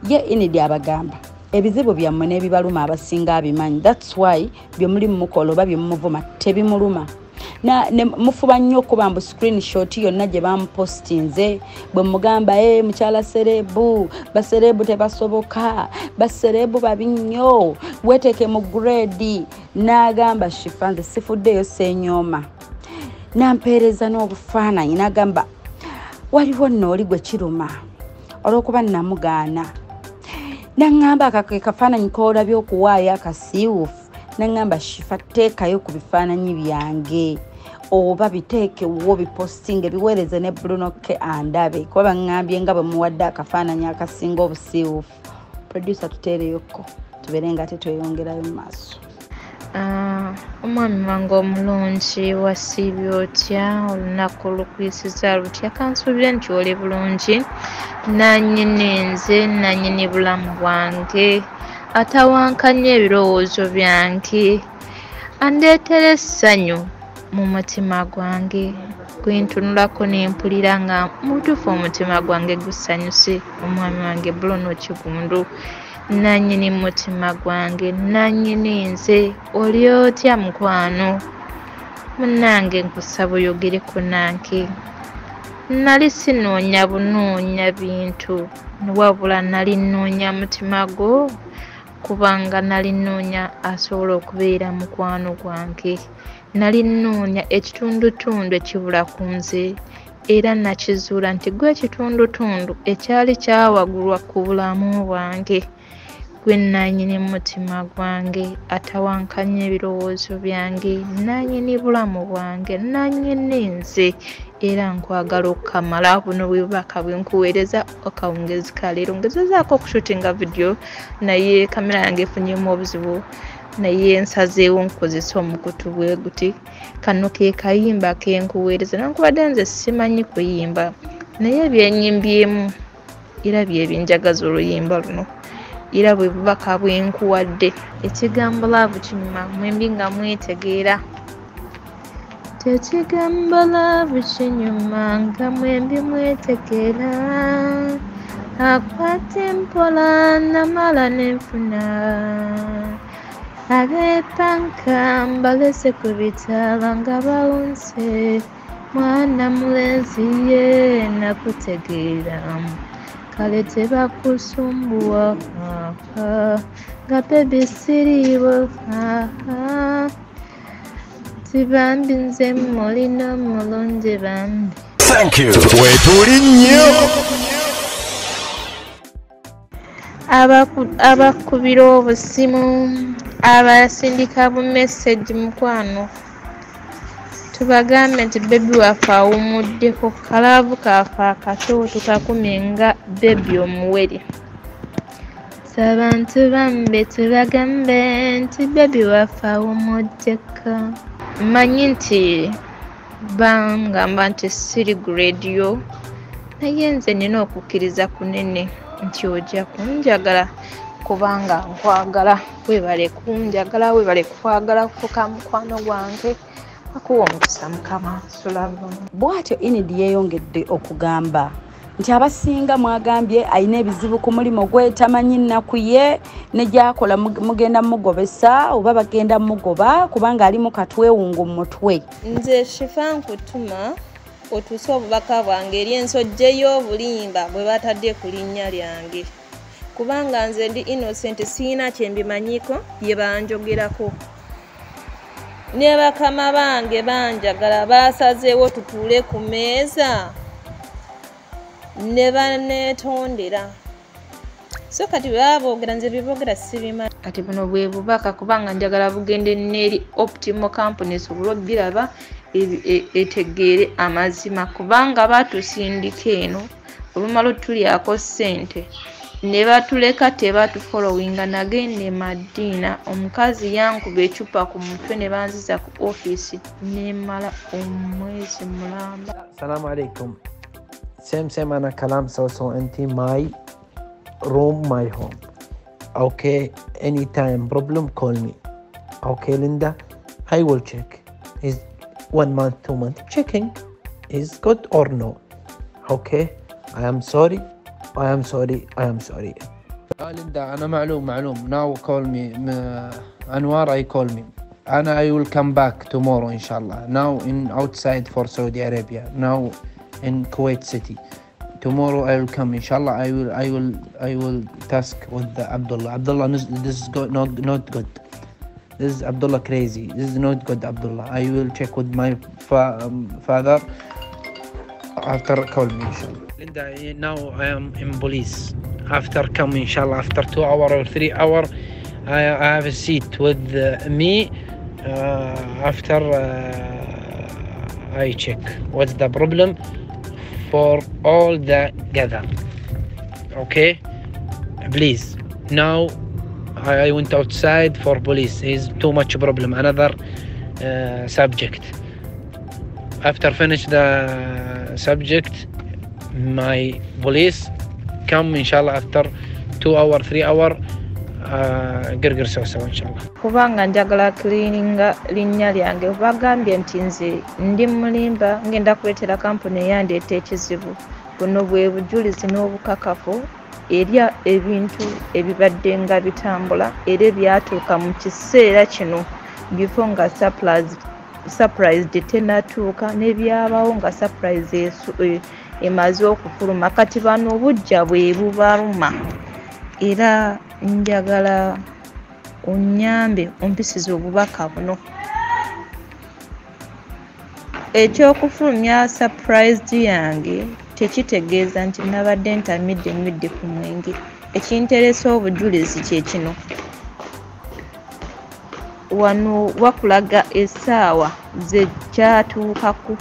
S1: ye Inidi abagamba ebizibu byammwe n'ebibaluma abasinga abimanyi. That's why bye muli mukola oba bye mumuvuma tebimuluma. Na ne mufuba nnyo okuba mbu screenshot yonna gye bamupostinze bwe mugamba mukyala serebu, baserebu tebasoboka, baserebu babi nnyo, weteeke mu grade. N'agamba Shifa nze sifuddeeyo ssenyooma. Nampeereza n'obufaananyi n'agamba waliwo nno oli gwe kiruma olw'okuba namugaana. Naŋŋamba akafaananyi k'olabye okuwaayo akasiiwuufu, naŋŋamba Shifa teekayo ku bifaananyi byange oba biteekewo bipostinge biweereze ne Bruno K andabe, kuba baŋŋambye nga bwe muwadde akafaananyi akasinga obusiiwuufu. Producer tuteereyokko tubeere nga ate tweyongerayo mu maaso.
S11: Omwami wange omulungi, wasiibye otya? Olunaku lukuyisiza lutya? Kansuubire nti oli bulungi. Nannyini nze, nannyini bulamu bwange, atawankanya ebirowoozo byange, andeetera essanyu mu mutima gwange, gwe ntunulako ne mpulira nga mu butuufu omutima gwange gusanyuse. Omwami wange Bruno Kiggundu, nannyini mutima gwange, nannyini nze, oli otya mukwano? Munnange nkusaba oyogereko nange. Nali sinoonya bunoonya bintu, wabula nali nnoonya mutima gwo, kubanga nali nnoonya asobola okubeera mukwano gwange. Nali nnoonya ekitundutundu ekibula ku nze, era nakizuula nti gwe ekitundutundu ekyali kyawagulwa ku bulamu bwange. Gwe nannyini mutima gwange, atawankanya ebirowoozo byange, nannyini bulamu bwange, nannyini nze, era nkwagala okukamala. Buno bwe bubaka bwe nkuweereza akawungeezi ka leero. Ngezezaako okushutinga vidiyo naye kamera yange efunyemu obuzibu, naye nsazeewo nkozesa omukutu bwe guti. Kano ke kayimba ke nkuweereza. Nankubadde nze simanyi kuyimba, naye byenyimbyemu era bye binjagaza oluyimba luno, era bwe bubaka bwe nkuwadde. Ekigambo laavu kinyuma, mwembi nga mwetegeera. Ekigambo laavu kinyuma nga mwembi mwetegeera, akwata mpola namala nenfuna, abeepanka mbalese ku bitaala nga bawunse, mwana mulenzi ye nakutegeera, kale tebakusumbuwa nga bebi siriiwo, tibambi nze mulina mulungi bambi.
S6: Thank you. Wetuli nnyo.
S11: Abakubira obusimu, abasindika bu message mukwano, tubagambe nti bebi waffe awumuddeko, kalaavu kaffe akato tukakumye nga bebi omuwere. Abantu bambe tubagambe nti bebi waffe awumuddeko. Mmanyi nti bangamba nti siri grade yo, naye nze nina okukkiriza kunene nti ojja kunjagala kubanga nkwagala. Weebale kunjagala, weebale kwagala kufuuka mukwano gwange, akuwa omukisa Mukama.
S1: Bw'atyo Inidi yeeyongedde okugamba nti abasinga mwagambye alina ebizibu ku mulimu gwe, tamanyi nnaku ye ne gy'akola, mugenda mugobesa oba bagenda mugoba kubanga ali mu katwewungu mu mutwe.
S16: Nze Shifa nkutuma otuuse obubaka bwange eri ensojja y'obulimba bwe batadde ku linnya lyange, kubanga nze ndi innocent, siyina kye mbimanyiiko bye banjogerako. Ne bakama bange banjagala, baasazeewo tutuule ku mmeeza ne baneetondera. So kati bwe boogera nze bye sibimanyi.
S11: Kati buno bwe bubaka kubanga njagala bugende n'eri Optimal Company esobole obbiraba etegeere amazima, kubanga baatusindika eno olumala otulyako ssente Ne batuleka tebatufollowinga. Nagenda e Madiina, omukazi yankuba eccupa ku mutwe ne banziza ku ofiisi nemmala omwezi mulamba.
S19: السلام عليكم. Same same أنا كلام so so أنت my room my home. Okay, anytime problem call me. Okay Linda, I will check. Is 1 month 2 month checking is good or no. Okay, I am sorry, I am sorry, I am sorry.
S4: ليندا أنا معلوم معلوم. Now call me أنوار. I call me. أنا I will come back tomorrow إن شاء الله. Now in outside for Saudi Arabia. Now in Kuwait City. Tomorrow I will come إن شاء الله. I will task with the Abdullah. Abdullah, this is good, not good. This is Abdullah crazy. This is not good, Abdullah. I will check with my father after call me إن شاء الله. Linda, now I am in police. After come inshallah, after 2 hour or 3 hour, I have a seat with me. After I check what's the problem for all the gather. Okay, please. Now I went outside for police. Is too much problem. Another subject. After finish the subject, my police come inshallah after 2 hour 3 hour girgir sawa inshallah.
S11: Kubanga njagala cleaninga linnya lyange, bagambye nti nze ndi mulimba, ngenda kuleetera kampuni eyandeeta ekizibu. Buno bwe bujulizi n'obukakafu eri ebintu ebibadde nga bitambula era ebyatuuka mu kiseera kino before nga surprise tenatuuka, n'ebyabawo nga surprise emaze okufuluma. Kati bano obujja bwe bubaluma, era njagala onnyambe ompisize obubaka buno. Ekyokufulumya surprise yange tekitegeeza nti nabadde ntamidde nywedde ku mwenge. Ekinteresa obujulizi kye kino. Wano wakulaga essaawa ze kyatuukako,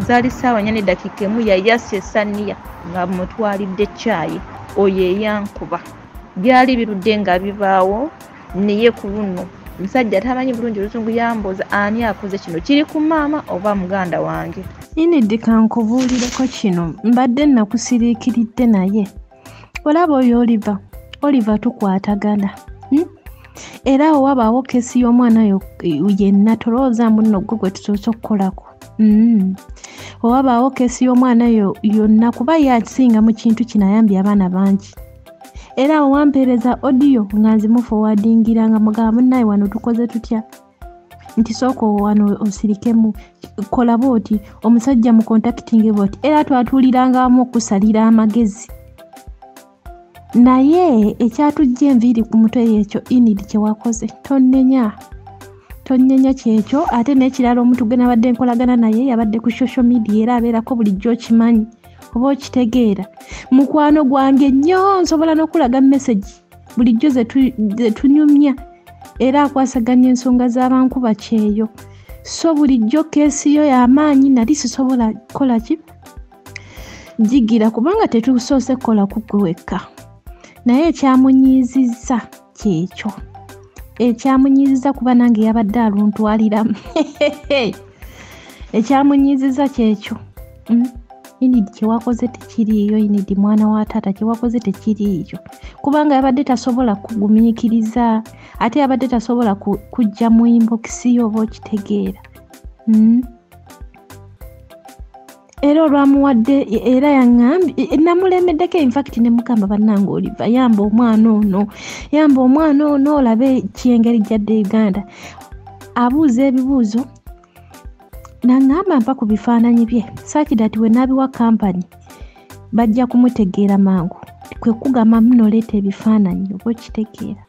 S11: zaali ssaawa 4:01, yayasa essaniya nga mutwalidde caayi oyo eyankuba. Byali birudde nga bibaawo, naye ku luno musajja tamanyi bulungi Luzungu, yambuuza ani akoze kino, kiri ku maama oba muganda wange.
S20: Inidi kankubuulireko kino, mbadde nakusiriikiridde naye olaba oyo Oliver tukwatagana. Era awo wabaawo kesi y'omwana yenna, tolowooza mbu nno gwe gwe tusoose okukolako. Owabaawo kesi y'omwana yonna, kuba ye asinga mu kintu kino, ayambye abaana bangi. Era awo wampeereza audio nga nzimuforwardingira nga mugamba munnaye wano tukoze tutya, nti sooka wano osirikemu, kola bw'oti, omusajja mu contacting bw'oti. Era twatuulirangamu okusalira amagezi. Naye ekyatujja enviiri ku mutwe ekyo Inid kye wakoze, tonnenya kyekyo. Ate n'ekirala, omuntu gwe nabadde nkolagana naye yabadde ku social media, era abeerako bulijjo okimanyi oba okitegeera. Mukwano gwange nnyo, nsobola n'okulaga message bulijjo ze tunyumya, era akwasaganya ensonga z'abankuba kyeyo. So bulijjo keesi yo y'amaanyi, nali sisobola kukola ki jigira, kubanga tetusoose kukola ku ggwe wekka. Naye ekyamunyiizizza kyekyo, ekyamunyiizizza kuba nange yabadde aluntwaliramu. Ekyamunyiizizza kyekyo. Inid kyewakoze tekiriiyo. Inid mwana wa taata, kyewakoze tekiriiyo, kubanga yabadde tasobola kugumiikiriza, ate yabadde tasobola kujja mu inbox yo oba okitegeera. Era olwamuwadde, era yaŋŋambye, namulemeddeko infact ne mugamba bannange Oliver, yamba omwana ono, olabe kyengeri gyadde Uganda. Abuuza ebibuuzo naŋŋamba mpa ku bifaananyi bye, such that we naabiwa kampani bajja kumutegeera mangu. Kwe kugamba muno leeta ebifaananyi oba okitegeera.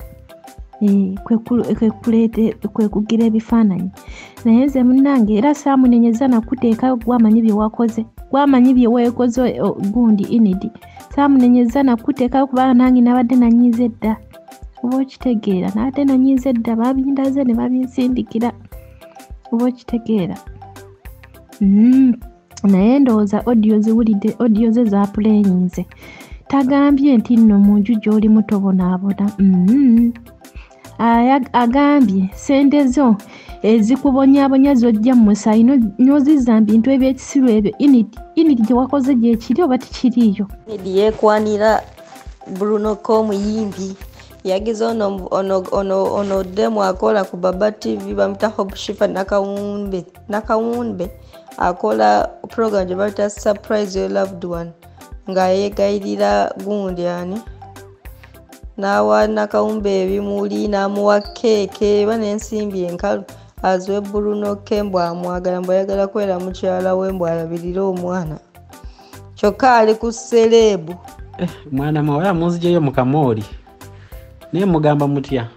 S20: Kwe kugira ebifaananyi. Naye nze munnange era saamunenyeza nakuteekayo, gwamanyi bye wakoze, gwamanyi bye weekoze gundi Inid. Saamunenyeza nakuteekayo kubanga nange nabadde nanyiize dda oba okitegeera, nabadde nanyiize dda, babindaze ne babinsindikira oba okitegeera. Naye ndowooza audio ziwulidde, audio ze zaapuleyinze. Tagambye nti nno mu nju gy'olimu tobonaabona. Agambye sente zo ezikubonyaabonya z'ojja mu musaayi n'ozizza mu bintu eby'ekisiru ebyo. Inidi gye wakoze gyekiri oba tekiriiyo?
S21: Inidi yeekwanira Bruno K omuyimbi yagize ono demu akola ku Baba TV bamuyita Hope Shifa Nakawumbe akola program gye bayita Surprise Your Loved One nga yeegayirira gundi ani n'awa Nakawumbe ebimuli n'amuwa keeke eba n'ensimbi enkalu aziwe Bruno K mbu amwagala mbu ayagala kwera mukyala we mbu alabirire omwana kyokka ali ku serebu.
S15: Mwana muwala munzijeyo mu kamooli naye mugamba mutya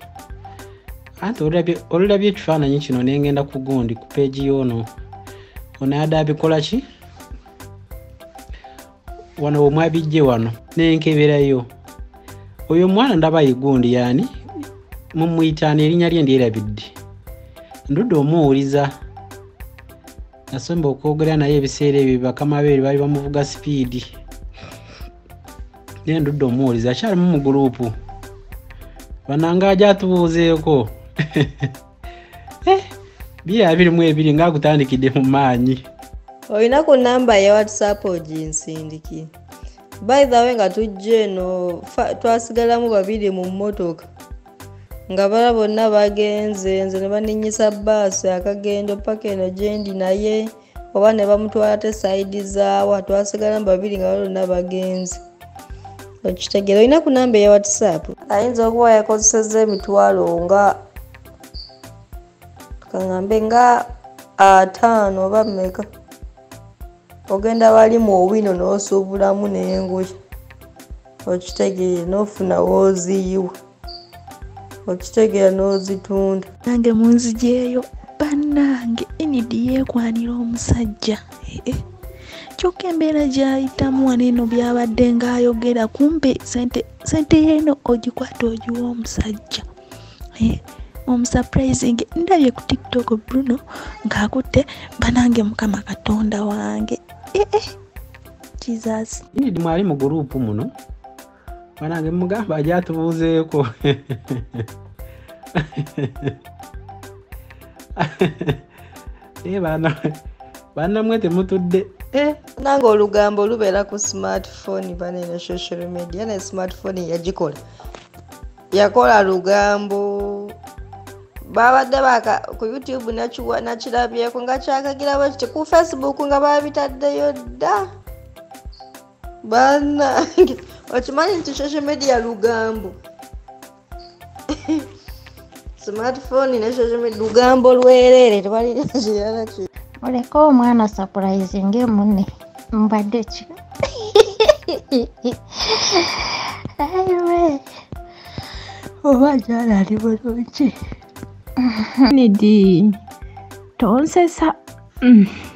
S15: anti olulabye ekifaananyi kino nengenda ku gundi ku peegi y'ono ono adde abikola ki wano omwabijje wano nenkeberayo oyo omwana ndaba ye gundi yaani mumuyitaani erinnya lye ndyerabidde ndudde omuwuliza nasomba okwogera naye ebiseera ebyo bakama be baali bamuvuga sipiidi naye ndudde omuwuliza akyalimu mu gurupu bananga ajja atubuuzeeko 2022 ng'akutandikidde mu maanyi.
S21: Olina ku namba ya WhatsApp oginsindikire. By the way nga tujja eno twasigalamu babiri mu mmotoka nga bala bonna bagenze nze ne baninnyisa bbaasi akagendo paka eno gye ndi naye oba ne bamutwala te sayidi zaawa twasigalamu babiri nga bonna bagenze. Okitegeera olina ku namba ya WhatsApp ayinza okuba yakozesezza emitwalo nga kaŋŋambe nga 5 oba mmeka ogenda wali mu owino n'osuubulamu n'engoye okitegeera n'ofuna w'oziyiwa okitegeera n'ozitunda.
S22: Nange munzijeeyo bannange Inidi yeekwanira omusajja kyokka embeera gy'ayitamu wano eno byabadde ng'ayogera kumbe sente yeeno ogikwata ogiwa omusajja omusurprising. Ndabye ku TikTok Bruno ng'akutte banange Mukama Katonda wange Jesus.
S15: Inidi mwali mu gurupu muno banange mugamba ajja atubuuzeeko bannamwe temutudde.
S21: Nange olugambo lubeera ku smartphone banene social media ne smartphone yagikola yakola lugambo babadde baka ku YouTube nakirabyeko nga kyakagira bwe ku Facebook nga babitaddeyo dda bannange okimanyi nti social media lugambo smartphone ne social media lugambo lwereere tebalina kirala ki.
S23: Oleka omwana surprising munne mbadde ki ayiwe oba gyali ali bulungi.
S20: Inidi tonsesa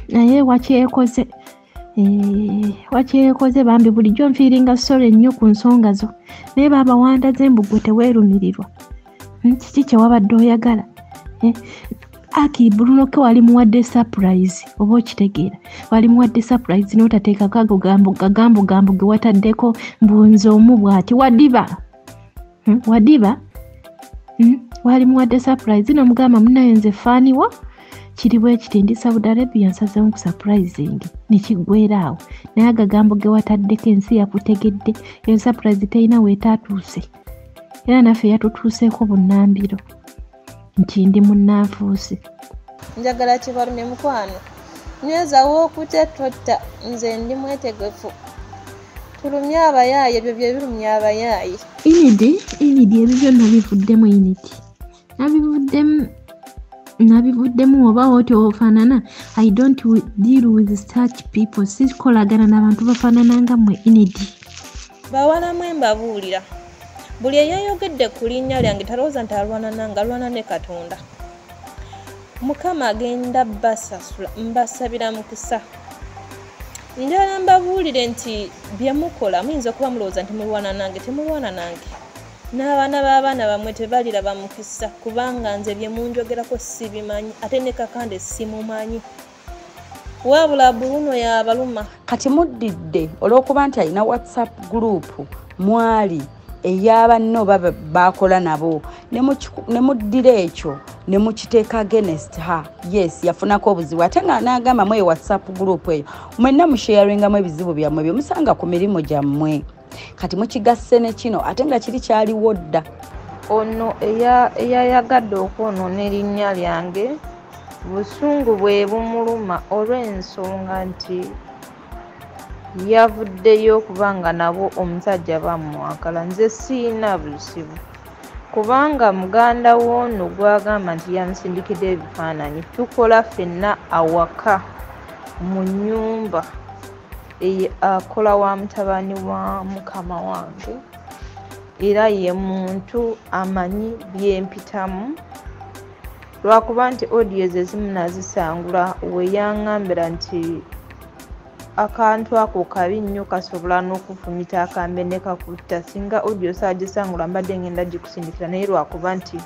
S20: naye wakyekoze wakyekoze bambi bulijjo nfiiringa sorry nnyo ku nsonga zo naye baaba wandaze mbu gwe teweerumirirwa. Kiki kye wabadde oyagala? Aki Bruno K wali muwadde surprise oba okitegeera wali muwadde surprise n'otateekako ago gagambo ge wataddeko mbu nze omu bw'ati wadiba wadiba wali muwadde surprise n'omugamba munnaye nze faaniwo kiri bwe kiti ndi Saudi Arabia nsazeewo ku surprising ne kiggweera awo naye agagambo ge wataddeko ensi yakutegedde eyo surprise terina weetaatuuse era naffe yatutuuseeko bunnambiro nti ndi munnanfuusi.
S16: Njagala kibalumye mukwano nyweza w'okute totta nze ndi mwetegefu tulumye abayaaye ebyo bye birumya abayaaye.
S20: Inidi ebyo byonna bivuddemu Inidi nabivuddemu oba oti ofaanana. I don't deal with such people sikolagana n'abantu bafaanana nga mmwe Inidi.
S16: Bawala mwe mbabuulira buli eyayogedde ku linnya lyange talowooza nti alwana nange alwana ne Katonda. Mukama agenda basasula mbasabira mukisa. Njagala mbabuulire nti bye mukola muyinza okuba mulowooza nti mulwana nange temulwana nange n'abaana b'abaana bammwe tebaliraba mukisa kubanga nze bye munjogerako sibimanyi ate ne Kakande simumanyi. Wabula Bruno yabaluma.
S1: Kati muddidde olw'okuba nti alina WhatsApp group mwali ey'abanno bakola nabo, ne muddira ekyo ne mukiteeka against her. Yes, yafunako obuzibu, ate nga n'agamba mwe WhatsApp group eyo mwenna musharingamu ebizibu byammwe byemusanga ku mirimu gyammwe. Kati mukigasse ne kino ate nga kiri kyaliwo dda.
S11: Ono eyayagadde okwonoona erinnya lyange, busungu bwe bumuluma olw'ensonga nti yavuddeyo kubanga nabo omusajja bamwagala. Nze siyina buzibu kubanga muganda w'ono gw'agamba nti yamusindikidde ebifaananyi, tukola ffenna awaka mu nnyumba akola wa mutabani wa mukama wange, era ye muntu amanyi byempitamu. Lwakuba nti audios ezimu nazisangula we yaŋŋambira nti akantu ako kabi nnyo kasobola n'okufumita akambe ne kakutta. Singa audio saagisangula mbadde ngenda gikusindikira, naye lwakuba nti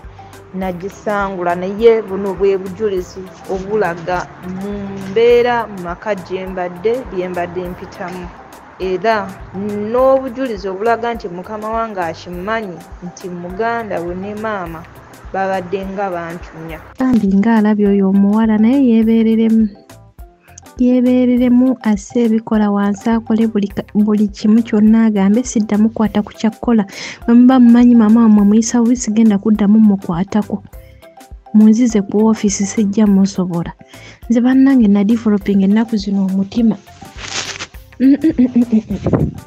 S11: nagisangula. Naye buno bwe bujulizi obulaga mu mbeera mu maka gye mbadde bye mbadde mpitamu, era n'obujulizi obulaga nti mukama wange akimanyi nti muganda we ne maama babadde nga bantunya.
S20: Bambi ng'alabye oyo omuwala, naye yeebeereremu asse ebikola wansi, akole buli kimu kyonna, agambe siddamu kukwata ku kyakkola. Bwe muba mumanyi maama wammwe muyisa bubi, sigenda kuddamu mukwatako, munzize ku woofiisi sijja musobola. Nze bannange nadevelopinga ennaku zino omutima.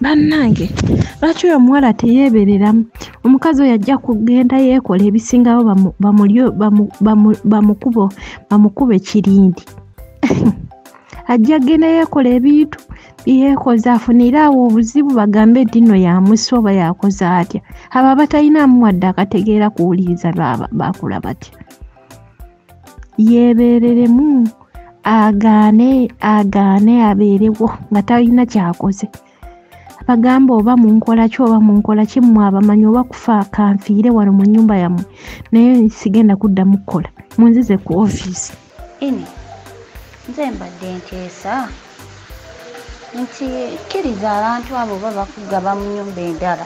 S20: Bannange lwaki oyo omuwala teyeebereramu? Omukazi oyo ajja kugenda yeekola ebisingawo, bamukube kirindi. Ajja kugenda yeekola ebintu byeyeekoze, afunire awo obuzibu, bagambe nti nno yamusse oba yakoze atya. Abo abatalinamu wadde akategeera kuwuliriza bakola batya? Yeebereremu, agaane abeerewo nga talina kyakoze. Abagamba oba munkola ki oba munkola ki, mmwe abamanyi, oba kufa kanfiire wano mu nnyumba yammwe, naye sigenda kuddamu kukola, munzize ku ofiisi.
S2: Ini nze mbadde nteesa nti kkiriza abantu abo oba bakugaba mu nnyumba endala,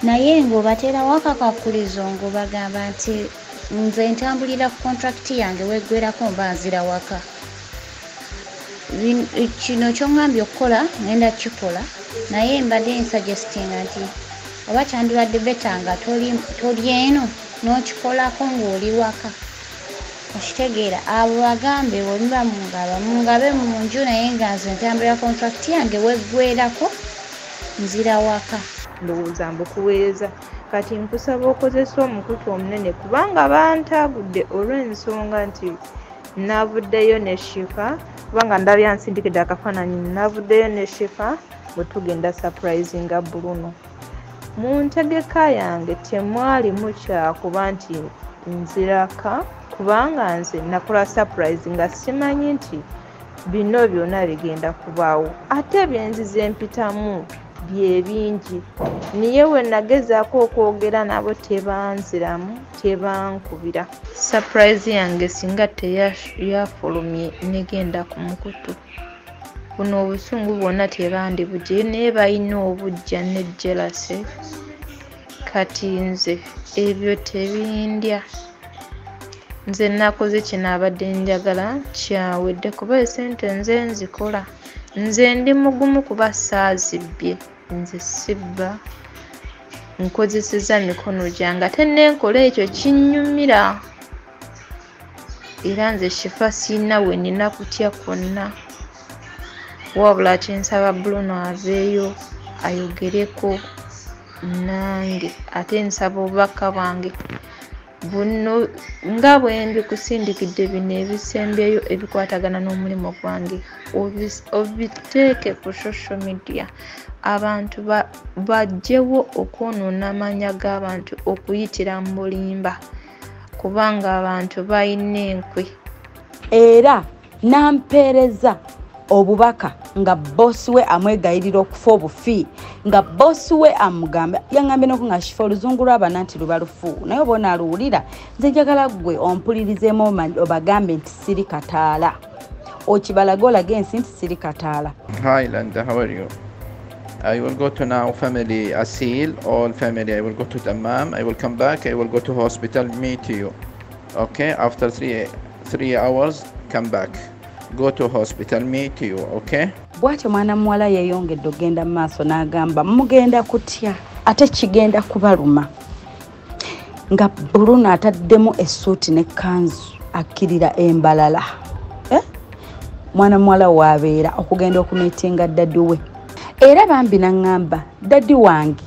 S2: naye ng'obateerawo akakakkulizo ng'obagamba nti nze ntambulira ku contract yange weggwerako mba nzira waka. Kino ky'oŋŋambye okukola ngenda kukikola, naye mbadde nsuggestinga nti oba kyandibadde better nga toli eno n'okikolako ng'oli waka. Okitegeera, abo bagambe bwe mungaba mungabe mu nju, naye nga nze ntambulira contract yange weggwerako nzira waka.
S11: Ndowooza mbukuweereza. Kati nkusaba okozesa omukutu omunene kubanga bantaagudde olw'ensonga nti navuddeyo ne Shifa, kubanga ndabye ansindikidde akafaananyi, navuddeyo ne Shifa bwe tugenda surprisinga Bruno. Mu ntegeka yange temwalimu kyakuba nti nziraka, kubanga nze nakola surprise nga simanyi nti bino byonna bigenda kubaawo, ate byenzize mpitamu bye bingi. Niye we nagezaako okwogera nabo tebanziramu, tebankubira. Surprise yange singa teyafulumye negenda ku mukutu, buno obusungu bwonna tebandibugye, naye balina obujja ne jealousy. Kati nze ebyo tebindya. Nze nakoze kino abadde njagala kyawedde, kuba esente nze nzikola. Nze ndi mugumu kuba saazibbye, nze sibba, nkozesezza mikono gyange, ate nenkola ekyo kinnyumira. Era nze Shifa sirina we nina kutya kwonna, wabula kyensaba Bruno aveeyo ayogereko nange, ate nsaba obubaka bwange buno nga bwe mbikusindikidde bino ebisembyeyo ebikwatagana n'omulimu gwange obiteeke ku social media, abantu bajjewo okwonoona amannya g'abantu okuyitira mu bulimba, kubanga abantu balina enkwe.
S1: Era nampeereza obubaka nga bosi we amwegayirira okufa obufi, nga bosi we amugamba, yaŋŋambye n'oku nga Shifa oluzungu lw'abana nti luba lufu, naye oba onaaluwulira. Nze njagala ggwe ompulirizeemu obagambe nti siri kataala. okibalage olage ensi nti siri kataala.
S8: Hi Linda, how are you? I will go to now family Asil, all family. I will go to Dammam. I will come back. I will go to hospital, meet you. Okay, after three hours, come back. Go to hospital, meet you, okay?
S1: Bw'atyo mwana muwala yeeyongedde okugenda mu maaso n'agamba mugenda kutya ate kigenda kubaluma nga Bruno ataddemu essuuti n'ekkanzu akkirira embalala. Mwana muwala waabeera okugenda okumiitinga daddy we. Era bambi n'aŋŋamba daddy wange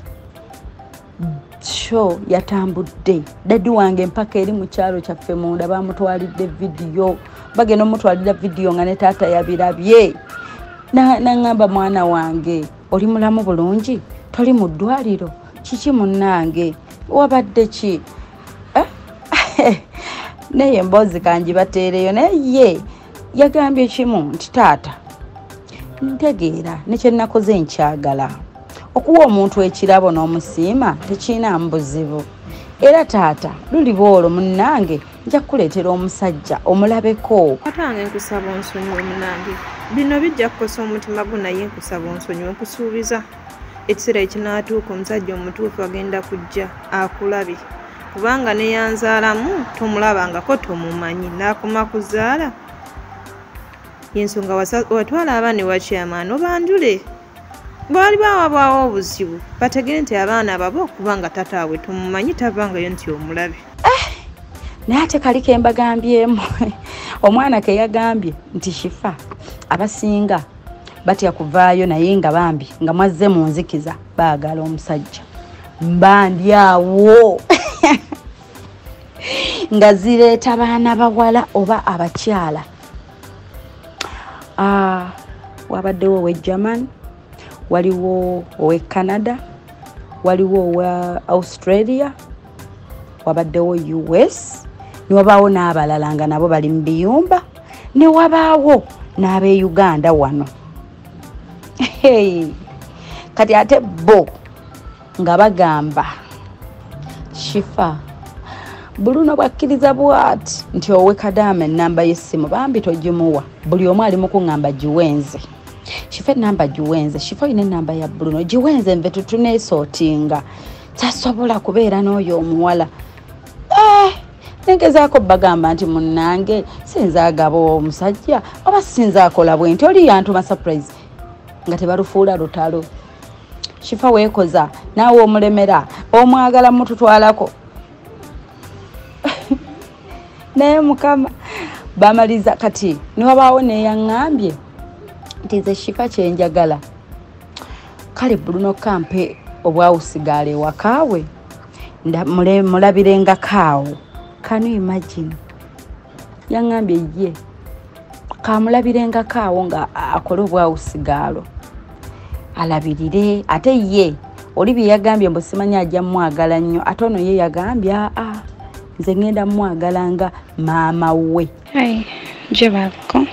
S1: sho yatambudde daddy wange mpaka eri mu kyalo kyaffe munda bamutwalidde vidiyo, bagenda omutwalira vidiyo nga ne taata yabirabye. N'aŋŋamba mwana wange oli mulamu bulungi, toli mu ddwaliro, kiki munnange, wabadde ki? Naye emboozi kangibateereyo. Naye ye yagambye kimu nti taata ntegeera ne kye nnakoze nkyagala. Okuwa omuntu ekirabo n'omusiima tekirinaamu buzibu. Era taata luliba olwo munnange nja kukuleetera omusajja omulabeko.
S9: Katange nkusaba onsonyiwe munnange, bino bijja kukosa omutima gwo, naye nkusaba onsonyiwe, nkusuubiza ekiseera ekinaatuuka omusajja omutuufu agenda kujja akulabe, kubanga neyanzaalamu tomulabangako tomumanyi, n'akoma kuzaala. Yensonga watwala abaana ewa chairman obanjule, bwali bawabwawo obuzibu bategere nti abaana babo kubanga tataabwe tomumanyi, tavangayo nti omulabe.
S1: Naye ate kali ke mbagambyemu omwana ke yagambye nti Shifa abasinga batya kuvaayo, naye nga bambi nga mwazze mu nzikiza baagala omusajja mbandi awo nga zireeta baana bawala oba abakyala. Wabaddewo owe German, waliwo owe Canada, waliwo owe Australia, wabaddewo US, ne wabaawo n'abalala nga nabo bali mu biyumba, ne wabaawo n'ab'e Uganda wano. Hey, kati ate bo nga bagamba Shifa Bruno bwakkiriza bw'ati nti owe Kadaama ennamba y'essimu bambi togimuwa, buli omu ali mu kuŋŋamba giwenze. Shifa ennamba giwenze, Shifa olina ennamba ya Bruno giwenze, nve tutuneesootinga tasobola kubeera n'oyo omuwala. Nengezaako bagamba nti munnange sinza agaba omusajja oba sinza akola bwe nti oli yantuma surprise nga tebalufuula lutalo. Shifa weekoza naawe omulemera omwagala mututwalako. Naye Mukama bamaliza kati niwabaawo neyaŋŋambye nti nze Shifa kyenjagala kale Bruno kampe obwawusigaala ewakaawe mulabirengako awo. Can you imagine? Yaŋŋambye ye kamulabirengako awo nga akole obwawusigaalo alabirire. Ate ye oli bye yagambye mbu simanyi ajja mmwagala nnyo, ate ono ye yagambye aa nze ngenda mmwagala nga maama we.
S10: Hi, gyebalako.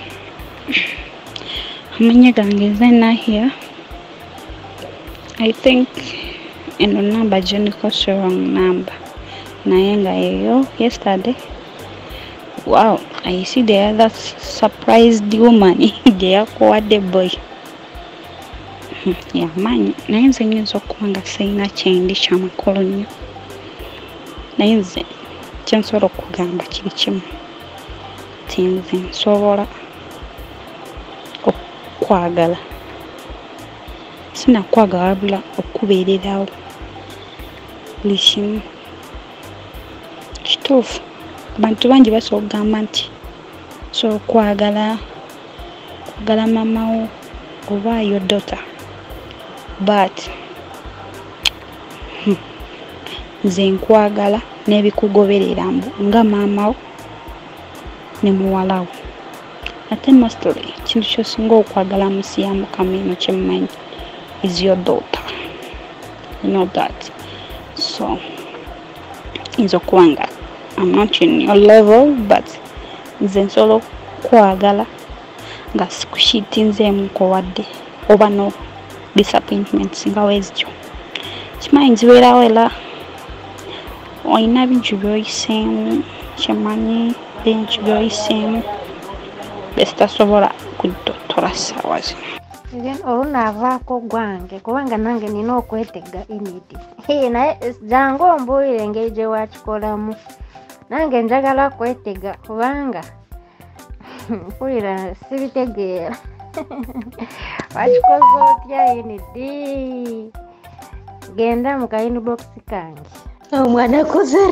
S10: Amannya gange nze Nahia. I think eno namba gye si wrong number, naye nga yeyo yesterday. Wow, I see the other surprised woman gye yakuwadde boy. Yamanyi, naye nze nyinza okuba nga sirina kyendi kyamakulu nnyo, naye nze kyensobola okugamba kiri kimu nti nze nsobola okwagala, sinakwagala wabula okubeererawo buli kimu. Kituufu abantu bangi basobola okugamba nti osobola okwagala kwagala maama wo oba your daughter, but nze nkwagala n'ebikugoberera mbu nga maama wo ne muwala wo. Ate mostly ekintu ky'osinga okwagala mu nsi ya Mukama eno kye mmanyi is your daughter. You know that. So nza okuba nga I'm not in your level, but nze nsobola okwagala nga sikushiitinzeemu wadde oba no disappointments nga wezityo. Kimanyi nzibeerawo era olina bingi by'oyiseemu, kyemanyi bingi by'oyiseemu,
S7: Besitasobola kudottola ssaawa zino.
S2: Then olunaavaako gwange kubanga nange nina okwetega Enid. Naye jangu ombuulire engeri gye wakikolamu. Nange njagala kwetega kubanga mpulira sibitegeera. Wakikoze otya Enid? Genda mu ka inbox kange.
S12: Omwana akoze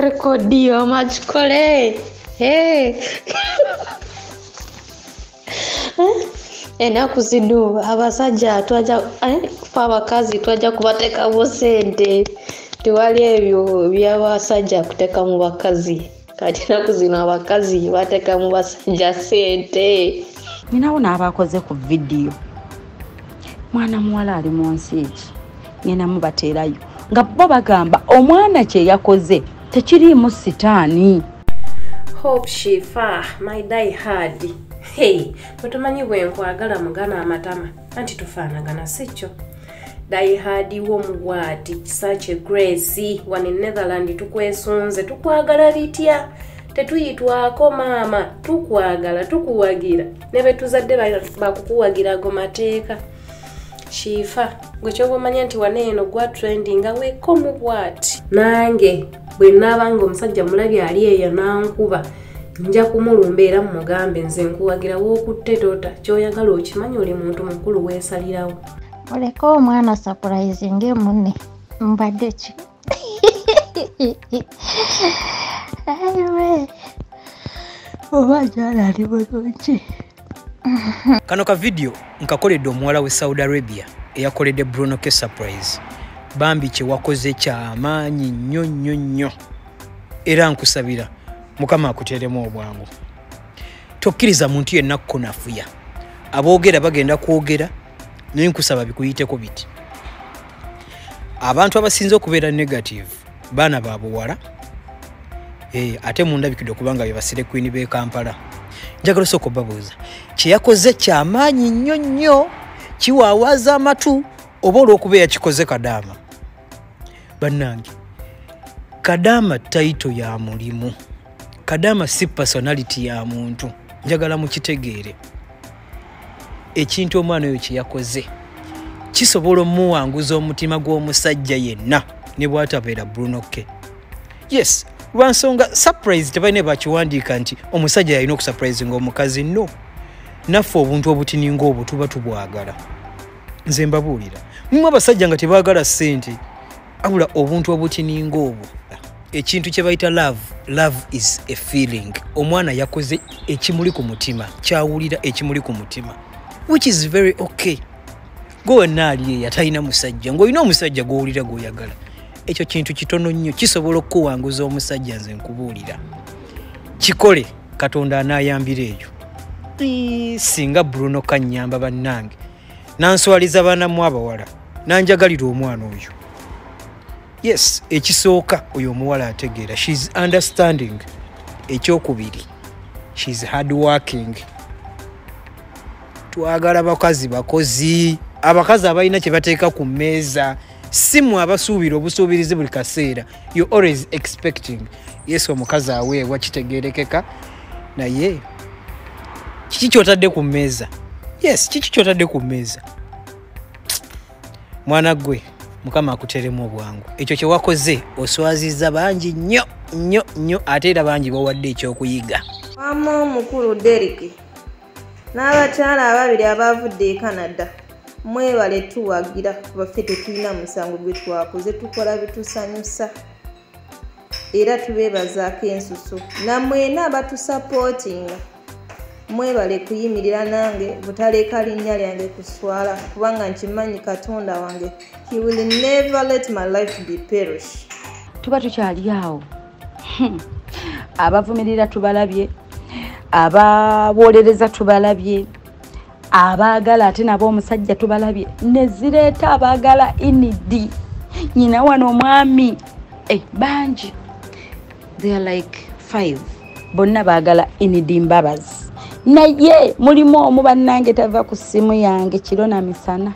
S12: rekodi omagikole. Ennaku zino abasajja twajja fe abakazi twajja kubateekamu ssente. Tewali ebyo by'abasajja kuteeka mu bakazi. Kati ennaku zino abakazi bateeka mu basajja ssente.
S1: Ninawo n'abakoze ku vidiyo. Mwana muwala ali mu nsi ki? Ngenda mubateerayo. Nga bo bagamba omwana kye yakoze tekiriimu sitaani.
S5: Hope Shifa, my die hard. Hey, bwe bwe nkwagala mugana amatama anti tufaanagana si kyo. Die hard wo mubwati Kisaakye Grace wano e Netherland tukwesunze, tukwagala bitya, tetuyitwako maama, tukwagala, tukuwagira ne be tuzadde bakukuwagira ago mateeka. Shifa, gwe ky'oba omanya nti wano eno gwa trending nga weeko mu bwati. Nange bwe nnaabanga omusajja mulabye ali eyo n'ankuba, nja kumulumba era mmugambe nze nkuwagira w'okutte tota, ky'oyagala okimanyi oli muntu mukulu weesalirawo.
S23: Muleke omwana surprise munne mbadde ki? Anyway, oba gyali ali bulungi.
S14: Kano ka video nkakoledde omuwala we Saudi Arabia eyakoledde Bruno K surprise. Bambi kye wakoze kyamaanyi nnyo nnyo nnyo. Era nkusabira Mukama akuteeremu obwangu. Tokkiriza muntu yenna kukunafuya. Aboogera bagenda kwogera, naye nkusaba bikuyiteko biti. Abantu abasinze okubeera negative baana ba buwala, ate mundabikidde okubanga be basire Queen b'e Kampala. Njagala osooka obabuuza, kye yakoze kyamaanyi nnyo nnyo, kiwaawaza amatu oba olw'okuba yakikoze Kadaama? Bannange, Kadaama title ya mulimu. Kadaama si personality ya muntu. Njagala mukitegeere. Ekintu omwana oyo kye yakoze kisobola omuwanguza omutima gw'omusajja yenna ne bw'atabeera Bruno K. Yes, lwa nsonga surprise tebalina bakiwandiika nti omusajja yalina okusurprisinga omukazi. No, naffe obuntu obutininga obwo tuba tubwagala. Nze mbabuulira, mmwe abasajja nga tebaagala ssente, abula obuntu obutininga obwo. Ekintu kye bayita love, love is a feeling. Omwana yakoze ekimuli ku mutima, kyawulira ekimuli ku mutima, which is very okay. Gwe wenna ali eyo atalina musajja, ng'olina omusajja gw'owulira gw'oyagala, ekyo kintu kitono nnyo kisobola okukuwanguza omusajja. Nze nkubuulira, kikole, Katonda anaayambira eyo. Singa Bruno kannyamba bannange, nanswaliza baanamu abawala, nanjagalira omwana oyo. Yes, ekisooka oyo omuwala ategeera, she's understanding. Ekyokubiri, she's hard working. Twagala bakazi bakozi, abakazi abalina kye bateeka ku mmeeza, si mmwe abasuubira obusuubirizi buli kaseera. You always expecting. Yes, omukazi aweebwa kitegeerekeka, naye kiki ky'otadde ku mmeeza? Yes, kiki ky'otadde ku mmeeza? Mwana gwe, Mukama akuteeremu obwangu. Ekyo kye wakoze oswazizza bangi nnyo nnyo nnyo, ate era bangi bawadde ekyokuyiga.
S9: Wamma omukulu Derrick n'abakyala ababiri abavudde e Canada, mwebale tuwagira, baffe tetulina musango gwe twakoze, tukola bitusanyusa era tubeebazaako ensusu. Nammwena abatusapootinga mwebale kuyimirira nange butaleka linnya lyange kuswala, kubanga nkimanyi Katonda wange, he will never let my life be perish.
S1: Tuba tukyali awo, abavumirira tubalabye, abawolereza tubalabye, abaagala ate nabo omusajja tubalabye, ne zireeta abaagala Enid nyina wano omwami bangi, they are like 5 bonna baagala Enid Mbabazi. Naye mulimu omu bannange tava ku ssimu yange kiro na misana,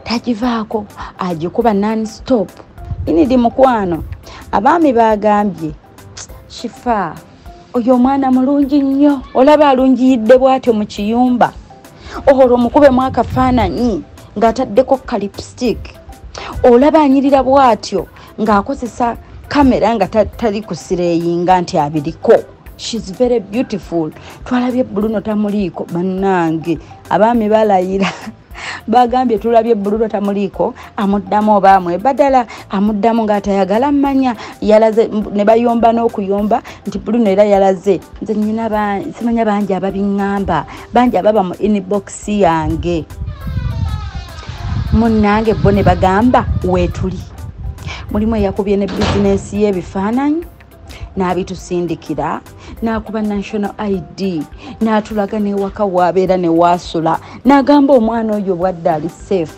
S1: tagivaako, agikuba non stop. Enid mukwano, abaami bagambye Shifa Oyo omwana mulungi nnyo, olaba alungiyidde bw'atyo mu kiyumba. Olwo mukubemu akafaananyi ng'ataddeko ka lipstick. Olaba anyirira bw'atyo ng'akozesa kamera nga tali kusireyinga nti abiriko. She's very beautiful. Twalabye Bruno tamuliiko bannange, abaami balayira bagambye tulabye Bruno tamuliiko, amuddamu oba amwebadala, amuddamu ng'atayagala mmanya, yalaze ne bayomba n'okuyomba nti Bruno era yalaze. Nze nnyina simanya bangi ababiŋŋamba, bangi ababa mu inbox yange munnange bo ne bagamba weetuli. Mulimu eyakubye ne bizinensi y'ebifaananyi n'abitusindikira, n'akuba national ID, n'atulaga n'ewaka waabeera ne waasula, n'agamba omwana oyo bwadde ali safe.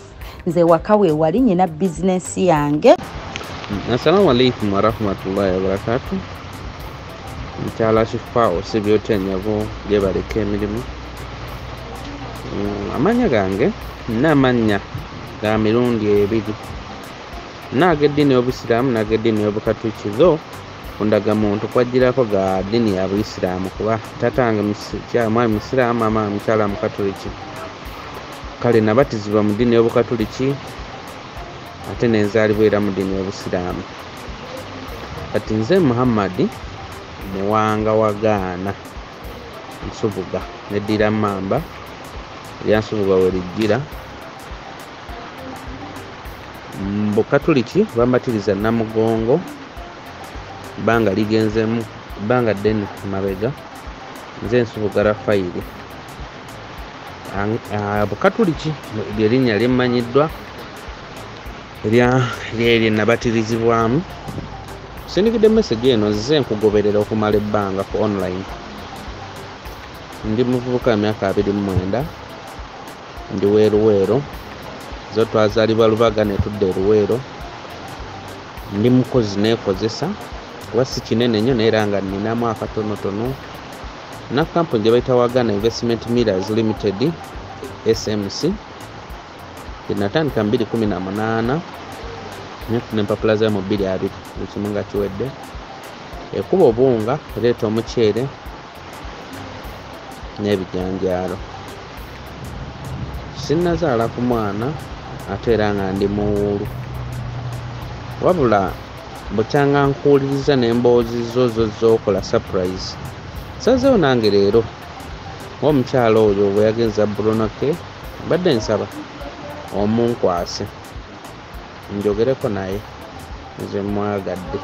S1: Nze waka we wali nnyina bizinensi yange.
S4: Assalamu alaikum warahmatullahi wabarakatuh. Mukyala Shifa osibye otya nnyabo, gyebaleka emirimu. Amannya gange nina amannya ga mirundi ebiri, n'ag'eddiini y'Obusiraamu n'ag'eddiini y'Obukatuliki. Zo ndagamuntu kwajjirako ga ddiini ya Buyisiraamu kuba taata wange mwami Musiraamu, maama mukyala Mukatuliki. Kale nabatizibwa mu ddiini y'Obukatuliki ate ne nzaalibwa era mu ddiini y'Obusiraamu. Kati nze Muhammad Muwanga Wagaana Nsubuga, neddira Mmamba, erya Nsubuga we lijjira. Mu Bukatuliki bambatiriza Namugongo, ebbanga ligenzemu ebbanga ddene mabega. Nze Nsubuga Rafayiri. Bukatuliki lyerinnya limmanyiddwa erya nabatirizibwamu. Sindikidde message eno nzize nkugoberera okumala ebbanga ku online. Ndi muvubuka wa myaka 29, ndi Weeruweero. Zo twazaalibwa Lubaga ne tudda e Luweero. Ndi mukozi neekozesa kuba si kinene nnyo naye era nga nninamu akatonotono. Na kampuni gye bayita Wagana Investment Millers Limited SMC gye natandika mu 2018, nefuna empapula zayo mu 2020, buli kimu nga kiwedde. Ekuba obuwunga, ereeta omuceere n'ebijanjaalo. Sinnazaala ku mwana ate era nga ndi muwuulu, wabula bukyanga nkuwuliriza n'emboozi zo zo z'okola surprise. Nsazeewo nange leero ng'omukyala oyo bwe yagenza Bruno K, mbadde nsaba omunkwase njogereko naye, nze mwagadde.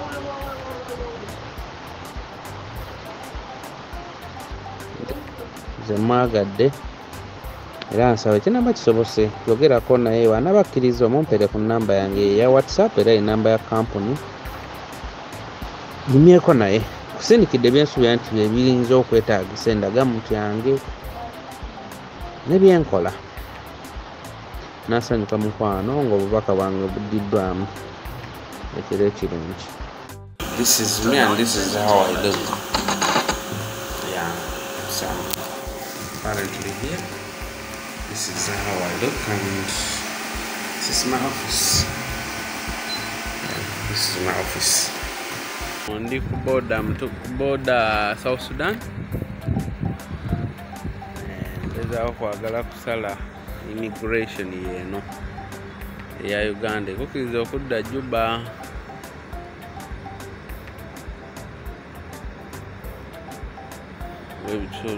S4: Nze mwagadde era nsaba ekinamba kisobose yogerako naye, wanabakkiriza omumpere ku nnamba yange eya WhatsApp era enamba ya kampuni, nyumyeko naye. Kusindikidde byensuubira nti bye biyinza okwetaagisa endagamuntu yange ne byenkola. Nasanyuka mukwano ng'obubaka bwange buddiddwamu. Ekiro ekirungi. This is me and this is how I look. Yeah, so currently here. This is how I look and this is my office. Yeah, this is my office. Ndi ku border, ku border South Sudan. Ngezaako kwagala kusala immigration yeno eya Uganda ekukkiriza okudda Juba.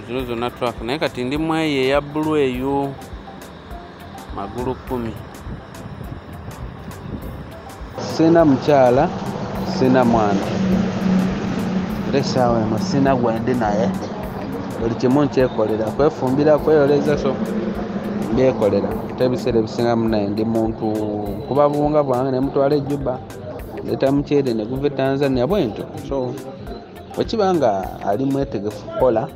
S4: Zino zonna truck, naye kati ndi mu eyo eya bbulu eyo magulu 10. Sina mukyala, sina mwana, era essaawa eno sina gwendi naye, buli kimu nkyekolera, kwefumbira, kweyoleza, so mbyekolera. Ate ebiseera ebisinga munaye ndi muntu nkuba buwunga bwange ne mutwala e Juba, ndeeta muceere ne guva e Tanzania bwentyo. So bwe kiba nga ali mwetegefu kukola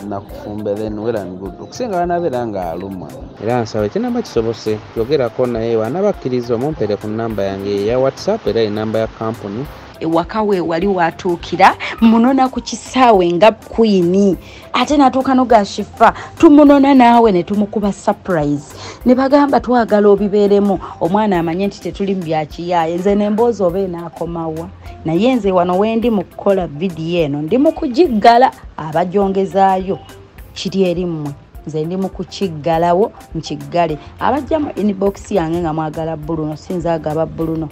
S4: nakufumba then well and good, okusinga wanaabeera nga alumwa. Era nsaba ekinamba kisobose yogerako naye, wanabakkiriza omumpere ku nnamba yange eya WhatsApp era enamba ya kampuni.
S1: Ewaka we wali watuukira munona ku kisaawe nga queen, ate n'atuuka n'oga Shifa, tumunona naawe ne tumukuba surprise. Ne bagamba twagala obibeeremu, omwana amanye nti tetuli mu byakiyaaye. Nze n'emboozi oba enaakomawa, naye nze wano wendi mu kukola vidiyo eno ndi mu kugiggala, abagyongezaayo kiri eri mmwe. Nze ndi mu kukiggalawo nkiggale. Abajja mu inbox yange nga mwagala Bruno, sinza agaba Bruno.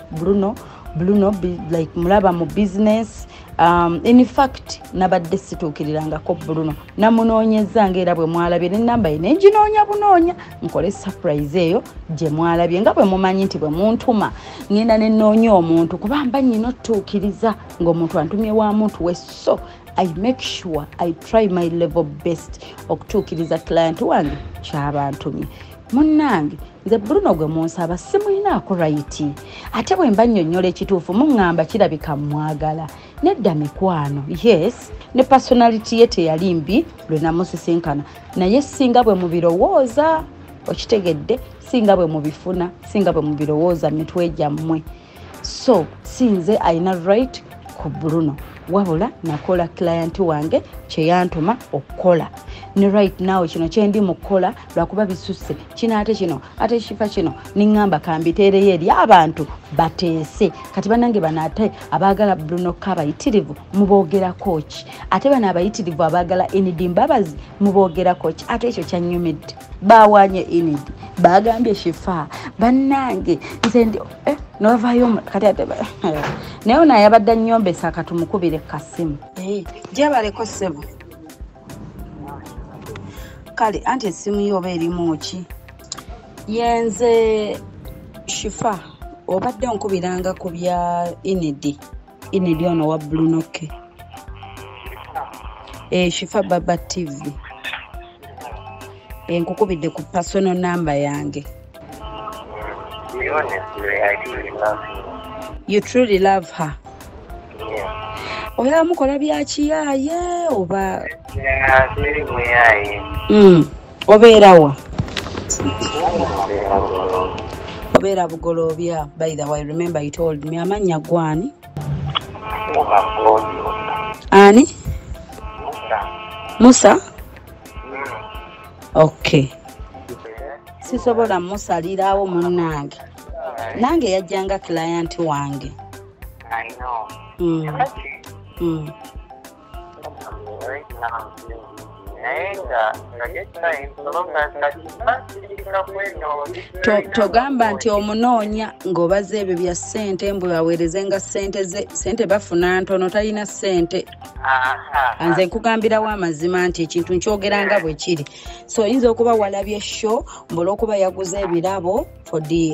S1: Bruno like mulaba mu business. In fact nabadde situukirirangako Bruno, namunoonyeza ng'era bwe mwalabye n'ennamba ye ne nginoonya bunoonya nkole surprise eyo gye mwalabye, nga bwe mumanyi nti bwe muntuma ngenda ne nnoonya omuntu, kuba mba nnina otutuukiriza ng'omuntu antumye wa muntu we. So I make sure I try my level best okutuukiriza client wange ky'aba antumye. Munnange nze Bruno gwe munsaba simulinaako right, ate bwe mba nnyonnyola ekituufu muŋŋamba kirabika mwagala. Nedda mikwano, yes, ne personality ye teyali mbi lwe namusisinkana, naye singa bwe mubirowooza, okitegedde, singa bwe mubifuna, singa bwe mubirowooza mitwe gyammwe. So sinze alina right ku Bruno, wabula nakola client wange kye yantuma okukola. Ne right now kino kye ndi mu kukola lwakuba bisusse kino, ate kino, ate kifa kino, niŋŋamba kambiteereyo eri abantu bateese. Kati bannange bano ate abaagala Bruno K abayitirivu muboogerako ki? Ate bano abayitirivu abaagala Enid Mbabazi muboogerako ki? Ate ekyo kyannyumidde, baawanye Enid, bagambye Shifa. Bannange nze ndi novaayo kati ate naye ono ayabadde annyombesa, katumukubire kasimu. Gyebaleko ssebo. Kale anti essimu yo oba erimu ki? Yenze Shifa, obadde onkubiranga ku bya Enid. Enid ono wa Bruno K. Shifa Baba TV. Nkukubidde ku personal number yange.
S3: Be honestly, I truly love you.
S1: You truly love her?
S3: Yeah.
S1: Oyagala mukola byakiyaaye oba?
S3: Yeah, siri muyaye.
S1: Obeerawa? Obeera Bugoloobya. By the way, remember you told me. Amannya gwani? Ani? Musa? Okay. Sisobola musalirawo munnange. Nange yajjanga client wange.
S3: I know. Right now I'm feeling busy. Naye nga get time so long as kati
S1: Togamba nti omunoonya ng'obaza ebyo bya ssente, mbu baweerezenga ssente ze. Ssente bafuna ntono, talina ssente. Nze nkugambirawo amazima nti ekintu nkyogera nga bwe kiri. So oyinza okuba walabye show mbu olw'okuba yaguze ebirabo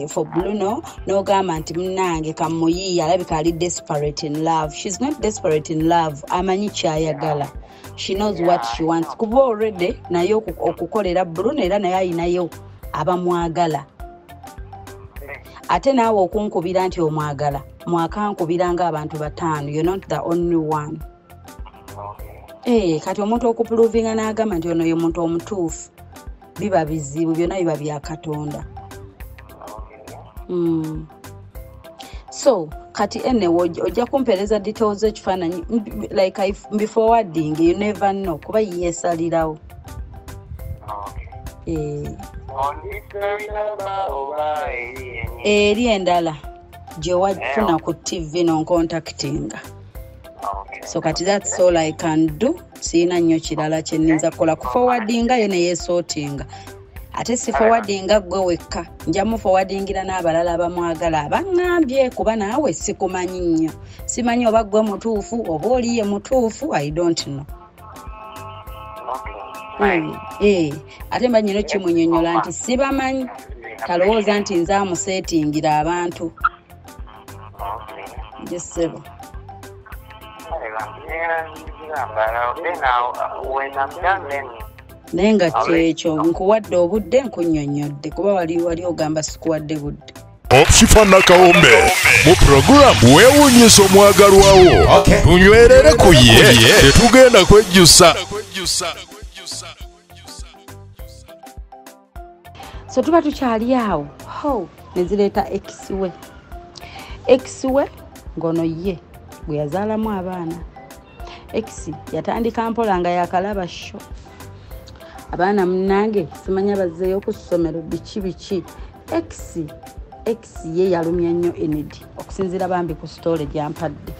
S1: for Bruno, n'ogamba nti munnange kamuyiiya, alabika ali desperate in love. She's not desperate in love, amanyi ky'ayagala. She knows what she wants, kuba already naye okukolera Bruno, era naye ayinayo abamwagala. Ate naawe okunkubira nti omwagala, mwakankubira ng'abantu 5, you're not the only one. Kati omuntu okuprovinga n'agamba nti ono ye muntu omutuufu, biba bizibu, byonna biba bya Katonda. So kati ene ojja kumpeereza details z'ekifaananyi, like mbiforwarding, you never know, kuba yeesalirawo.
S3: On this very number oba eri yennyini?
S1: Eri endala gye wafuna ku TV n'oncontactinga. So kati that's all I can do, siina nnyo kirala kye nninza kukola, kuforwardinga ye ne yeesootinga. Ate si forwardinga ggwe wekka, nja muforwardingira n'abalala abamwagala abaŋŋambye, kuba naawe sikumanyi nnyo, simanyi oba ggwe mutuufu oba oli ye mutuufu, I don't know. Ate mba nnina okimunnyonnyola nti sibamanyi, talowooza nti nze amuseetingira abantu. Nje ssebo.
S3: Then when I'm done, then
S1: Naye nga kyekyo, nkuwadde obudde, nkunnyonnyodde, kuba wali ogamba sikuwadde budde.
S6: Shifa Nakawombe mu puroguramu weewuunyisa omwagalwawo, tunywerere ku ye, tetugenda kwejjusa.
S1: So tuba tukyali awo, ho ne zireeta ex we. Ex we ng'ono ye gwe yazaalamu abaana. Ex yatandika mpola nga yakalaba show. Abaana munnange simanya bazzeeyo ku ssomero biki biki. X X ye yalumya nnyo Enid okusinziira bambi ku sitole gyampadde.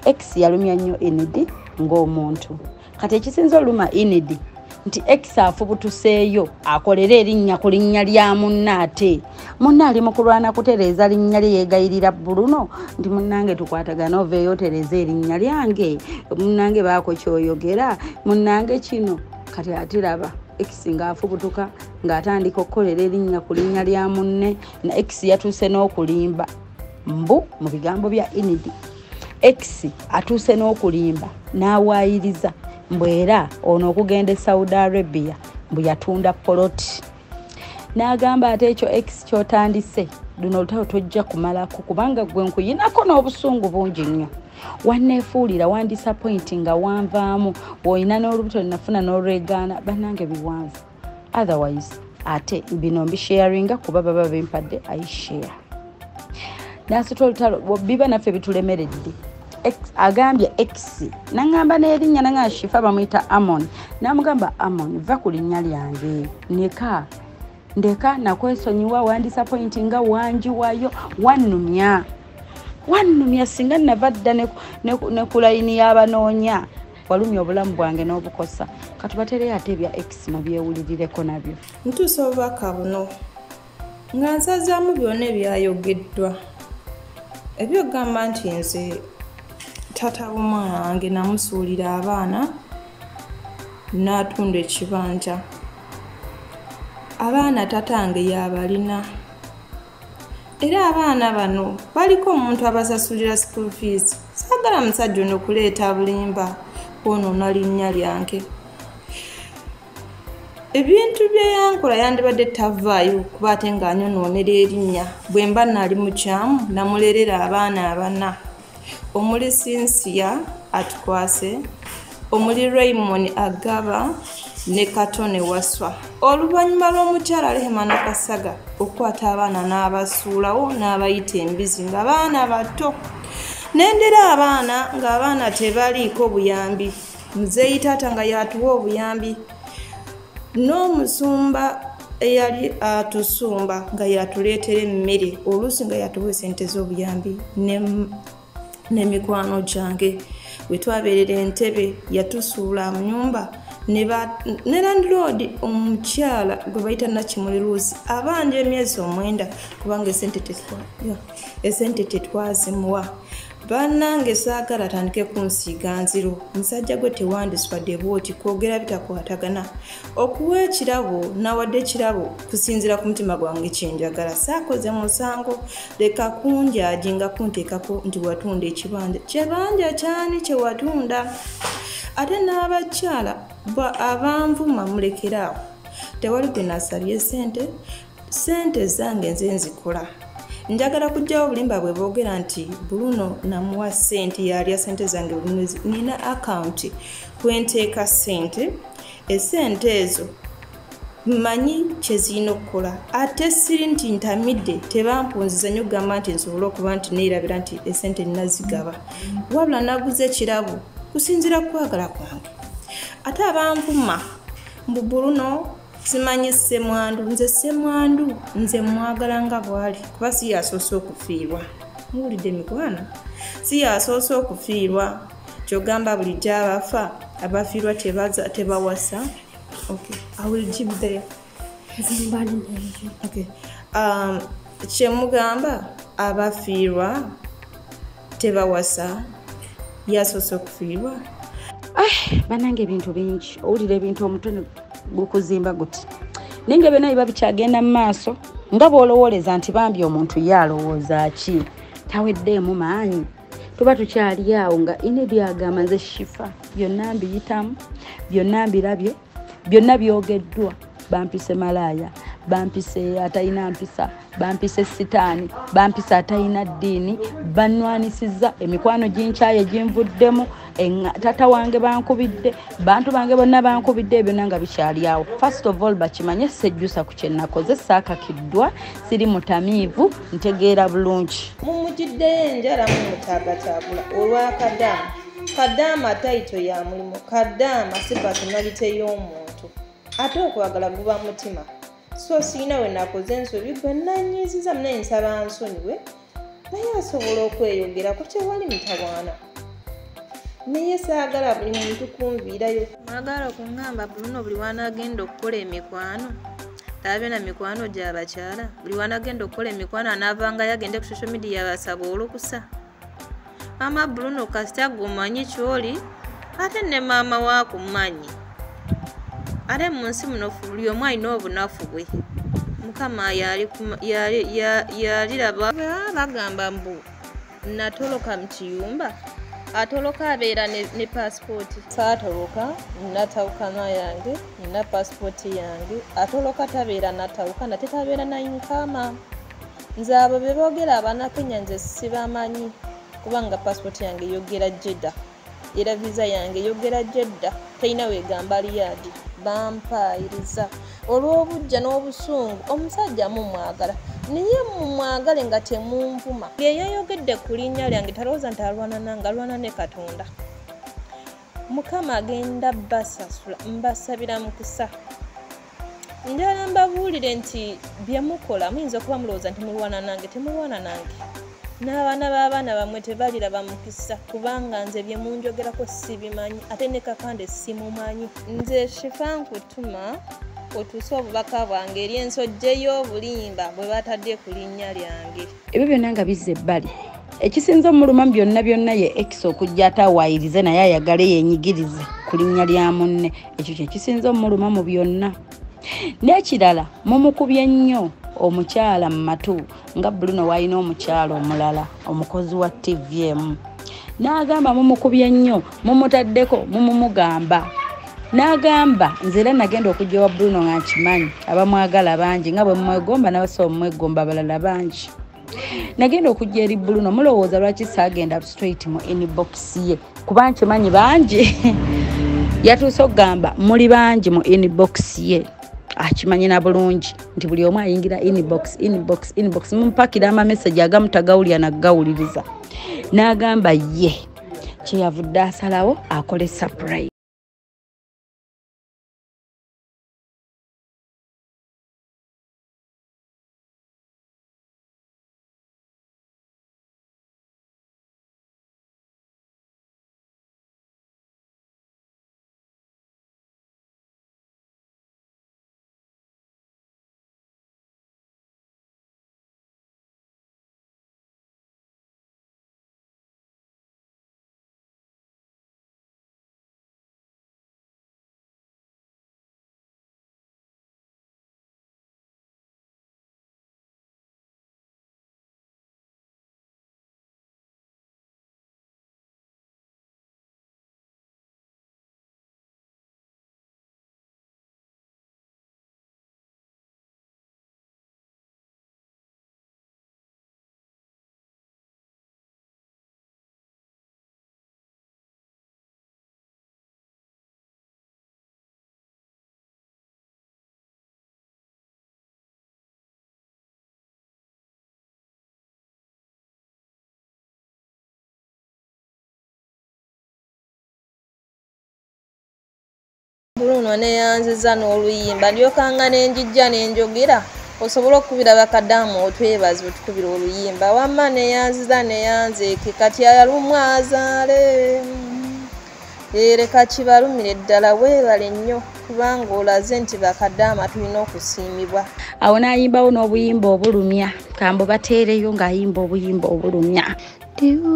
S1: X yalumya nnyo Enid ng'omuntu. Kati ekisinza oluma Enid nti X afubutuseeyo akolere erinnya ku linnya lya munne, ate munne ali mu kulwana kutereeza linnya lye, yeegayirira Bruno nti munnange tukwatagane oveeyo otereeze erinnya lyange, munnange baako kyoyogera, munnange kino. Kati ate laba X ng'afubutuka ng'atandika okukolera erinnya ku linnya lya munne, na X yatuuse n'okulimba mbu mu bigambo bya Enid. X atuuse n'okulimba n'awaayiriza mbu era ono okugenda e Saudi Arabia mbu yatunda poloti. N'agamba ate ekyo X ky'otandise luno olutalo tojja kumalako kubanga gwe nkuyinako n'obusungu bungi nnyo. Wanneefuulira, wandisappointinga, wanvaamu, bw'olina n'olubuto nafuna n'olwegaana, bannange biwanvu. Otherwise ate bino mbisharinga kuba baba bimpadde I share. N'asitula olutalo biba naffe bitulemeredde. Agambye X nangamba n'erinnya nanga Shifa bamuyita Amon, namugamba Amon va ku linnya lyange neka ndeka nakwesonyiwa, wandisappointinga, wanjiwayo, wannumya wannumya singa nava dda ne ku layini y'abanoonya, walumya obulamu bwange n'obukosa. Katubatereyo ate ebya X mubyewulirireko nabyo.
S9: Ntuusa obubaka buno nga nsazaamu byonna ebyayogeddwa ebyogamba nti nze taata w'omwana wange namusuulira abaana n'atunda ekibanja. Abaana tatange yabalina era abaana bano baliko omuntu abasasulira school fees. Saagala musajja ono kuleeta bulimba kwonoona linnya lyange. Ebintu bye yankola yandibadde tavaayo kuba ate ng'anyonoonera erinnya. Bwe mba nali mukyamu namulerera abaana abana omuli Cynthia Atukwase, omuli Raymond Agaba ne Katone Waswa. Oluvannyuma lw'omukyala Rehema Nakasaga okukwata abaana n'abasuulawo n'abayita embizi nga baana bato, nendera abaana ng'abaana tebaliiko buyambi. Muzeeyi taata nga yatuwa obuyambi n'omusumba eyali atusumba nga yatuleetera emmere, oluusi nga yatuwa essente z'obuyambi n'emikwano gyange. Bwe twabeerera Entebbe yatusuula mu nnyumba ne landlord omukyala gwe bayita Nakimuli Luusi abanja emyezi 9 kubanga esente tetwazimuwa. Bannange saagala atandike kunsiiga nziro. Musajja gwe tewandiswadde bw'oti kwogera bitakwatagana. Okuwa ekirabo nawadde ekirabo kusinziira ku mutima gwange kyenjagala. Saakoze musango, leka kunjaaji nga kunteekako nti watunda ekibanja. Kibanja kyani kye watunda? Ate n'abakyala abanvuma mulekeraawo. Tewali gwe nasabye ssente, ssente zange nze nzikola. Njagala kuggyawo obulimba bwe boogera nti Bruno namuwa ssente yalya ssente zange buli mwezi. Nina akawunti kwe nteeka ssente, essente ezo mmanyi kye zirina okukola. Ate siri nti ntamidde, tebampunziza nnyo okugamba nti nsobole okuba nti neerabira nti essente nnazigaba. Wabula naguze ekirabo kusinziira ku kwagala kwange. Ate abanvuma mbu Bruno simanyi Ssemwandu, nze Ssemwandu nze mwagala nga bw'ali kuba si yasoose okufiirwa. Muwulidde mikwano? Si yasoose okufiirwa. Ky'ogamba bulijjo abafa abafiirwa tebawasa. Okay, I will give there. Okay. Kyemugamba abafiirwa tebawasa yasoose okufiirwa.
S1: Bannange ebintu bingi, owulira ebintu omutwe gukuzimba guti. Naye nga byonna biba bikyagenda mu maaso nga bw'olowooleza nti bambi omuntu ye alowooza ki, taweddeemu maanyi. Tuba tukyali awo nga Enid agamba nze Shifa byonna mbiyitamu, byonna mbirabye, byonna byogeddwa. Bampise malaaya, bampise atalina mpisa, bampise sitaani, bampise atalina ddiini, bannwanisizza emikwano ginkyaye ginvuddemu, tata wange bankubidde, bantu bange bonna bankubidde, byonna nga bikyali awo. First of all bakimanye sejjusa ku kye nakoze, saakakiddwa, siri mutamiivu, ntegeera bulungi.
S16: Mumugiddeyo enjala mumutaagataagula olwa Kadaama. Kadaama tayito ya mulimu, Kadaama si personality y'omuntu. Ate okwagala guba mutima. So sirina we nakoze ensobi, gwe nanyiiziza naye nsaba nsonyiwe, naye asobola okweyogerako, tewali mutawaana. Naye saagala buli muntu kunviirayo. Mwagala okuŋŋamba Bruno buli w'anaagenda okukola emikwano taabe na mikwano gy'abakyala, buli w'anaagenda okukola emikwano anaavangayo agende ku social media basaba olukusa. Maama Bruno kasita gwe omanyi ky'oli, ate ne maama waakumanyi. Ate mu nsi muno buli omu alina obunafu bwe. Mukama yaliraba. Bagamba mbu natoloka mu kiyumba, atoloka abeera ne paasipooti. Saatoloka, nina tawukana yange, nina paasipooti yange. Atoloka tabeera natawukana, tetabeera na inkama. Nze abo be boogera Abannakenya nze sibamanyi, kubanga paasipooti yange eyogera Jeddah, era visa yange eyogera Jeddah, terina weegamba Riyadh. Bampaayiriza olw'obuggya n'obusungu. Omusajja mumwagala, naye mumwagale nga temunvuma. Eyayogedde ku linnya lyange talowooza nti alwana nange, alwana ne Katonda. Mukama agenda basasula, mbasabira mukisa. Njagala mbabuulire nti bye mukola muyinza okuba mulowooza nti mulwana nange, temulwana nange. N'abaana b'abaana bammwe tebaliraba mukisa, kubanga nze bye munjogerako sibimanyi, ate ne Kakande simumanyi. Nze Shifa nkutuma otuuse obubaka bwange eri ensojja y'obulimba bwe batadde ku linnya lyange.
S1: Ebyo byonna nga bizza ebbali, ekisinza omuluma byonna byonna ye ex okujja ate awaayirize naye ayagale yenyigirize ku linnya lya munne. Ekyo kye kisinza omuluma mu byonna. N'ekirala, mumukubye nnyo omukyala mu matu nga Bruno w'alina omukyala omulala omukozi wa TV emu. N'agamba mumukubye nnyo, mumutaddeko, mumumugamba. N'agamba nze era nagenda okujja wa Bruno nga nkimanyi abamwagala bangi, nga bwe mumwegomba n'abasobola omwegomba abalala bangi. Nagenda okujja eri Bruno, mulowooza lwaki saagenda straight mu inbox ye? Kuba nkimanyi bangi. Yatuuse okugamba muli bangi mu inbox ye, akimanyi na bulungi nti buli omu ayingira inbox, inbox, inbox, mumupakira amameseji agamu tagawulira naggawuliriza. N'agamba ye kyeyavudde asalawo akole surprise.
S16: Bruno neyanziza n'oluyimba, ndyokanga nenjijja nenjogera osobole okukubira bakadaamu otwebaze otukubira oluyimba. Wamma neyanziza neyanzeeke, kati ayalumwa azaale ereka kibalumire ddala. Weebale nnyo kubanga olaze nti bakadaama tulina okusiimibwa.
S1: Awo n'ayimbawo n'obuyimba obulumya, kambo bateereyo ng'ayimba obuyimba obulumya.
S13: Ndiwo,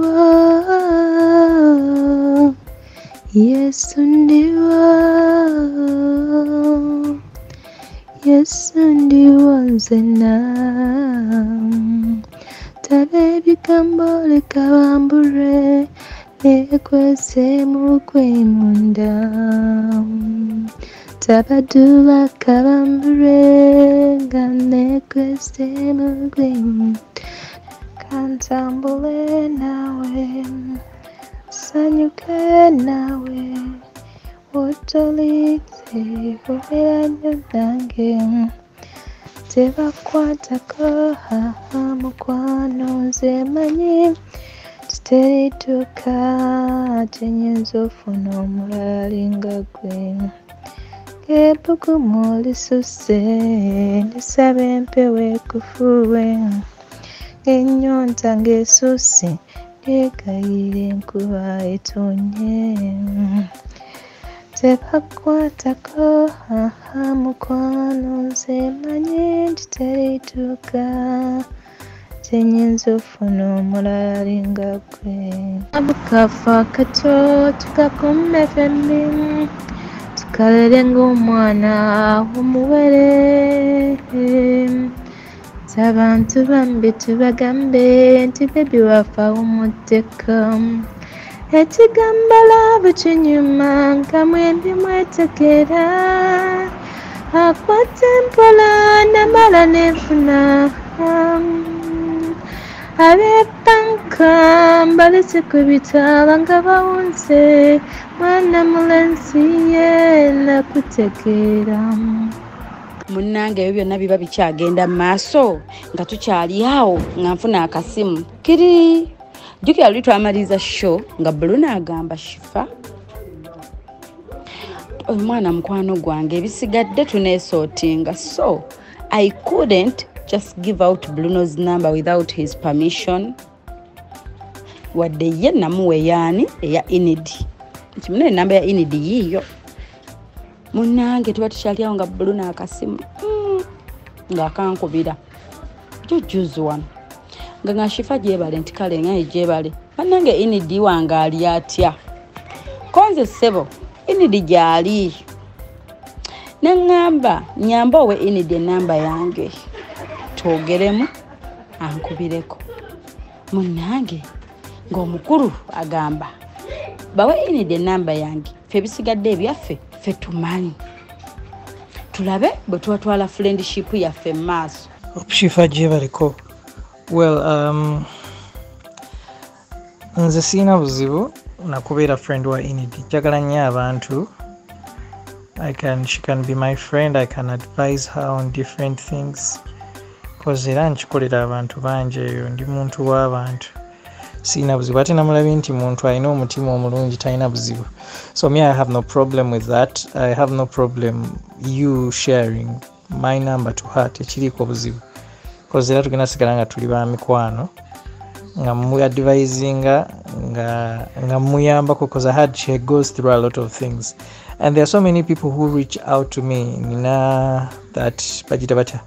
S13: Yesu ndiwo, Yesu ndiwo nzenna. Taba ebigambo leka bambure, nekwese mukwemunda. Tabadula kabambure, nga nekwese mukwemunda. Kantambule nawe, sanyuke nawe, otolite obeera nnyo nange. Tebakwatako mukwano, nze manyi titerituuka, kyenyinza ofuna omulala alinga gwe. Ebbugumu lisusse, ndisaba empewo ekufuuwe. Ennyonta ng'esusse, lyegayirira enkuba etonye. Tebakwatako, aha mukwano, nze mmanyi nti terituuka. Kyenyinza ofuna omulala alinga ggwe. Abukafa akato tukakumme ffembi, tukalere ng'omwana omuwere. Abantu bambi tubagambe nti bebi waffe awumuddeko. Ekigambo love kinyuma nga mwembi mwetegera. Akwata empola namala nenfuna. Ab'eppanka mbalese ku bitaala nga bawunze. Mwana mulenzi ye nakutegeera.
S1: Munnange ebyo byonna biba bikyagenda mu maaso nga tukyali awo, nga nfuna akasimu kiri. Jjukira luli twamaliriza show nga Bruno agamba Shifa, omwana mukwano gwange, ebisigadde tuneesootinga. So I couldn't just give out Bruno's number without his permission. Wadde ye namuwa eyaani, eya Enid, nti muna enamba ya Enid yiiyo. Munnange tuba tukyali awo nga Bruno akasimu ng'akankubira jujuzi wano nga Shifa gyebale, nti kale nga gyebale. Bannange Enid wange ali atya? Konze ssebo, Enid gyali. Neŋŋamba nyamba owe Enid enamba yange twogeremu ankubireko. Munnange ng'omukulu agamba bawe Enid enamba yange, ffe ebisigadde ebyaffe ffe tumanyi, tulabe bwe tubatwala friendship yaffe mu maaso.
S17: Shifa gyebaleko. Well, nze sirina buzibu nakubeera friend wa Enid. Njagala nnyo abantu. She can be my friend. I can advise her on different things. Cause era nkikolera abantu bangi eyo, ndi muntu w'abantu. Sirina buzibu. Ate namulabye nti muntu alina omutima omulungi, talina buzibu. So me, I have no problem with that. I have no problem you sharing my number to her. Tekiriiko buzibu. Cause era tugenda sigala nga tuli ba mikwano, nga mu advisinga, nga muyambako, cause I had she goes through a lot of things. And there are so many people who reach out to me. Nina that bagita batya,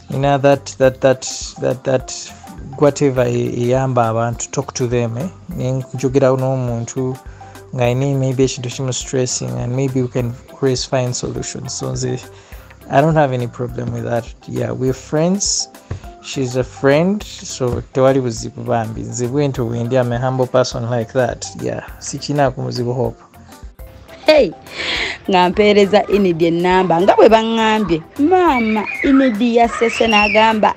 S17: nina that that that that that whatever eyamba abantu, talk to them, eh? Njogera n'omuntu nga alina maybe ekintu kimu stressing, and maybe we can always find solutions. So nze I don't have any problem with that. Yeah, we're friends. She's a friend, so tewali buzibu bambi. Nze bwentyo bwendi, I'm a humble person like that. Yeah, sikinaako muzibu Hope.
S1: Hey, nga mpeereza Enid enamba nga bwe baŋŋambye. Maama Enid yasese n'agamba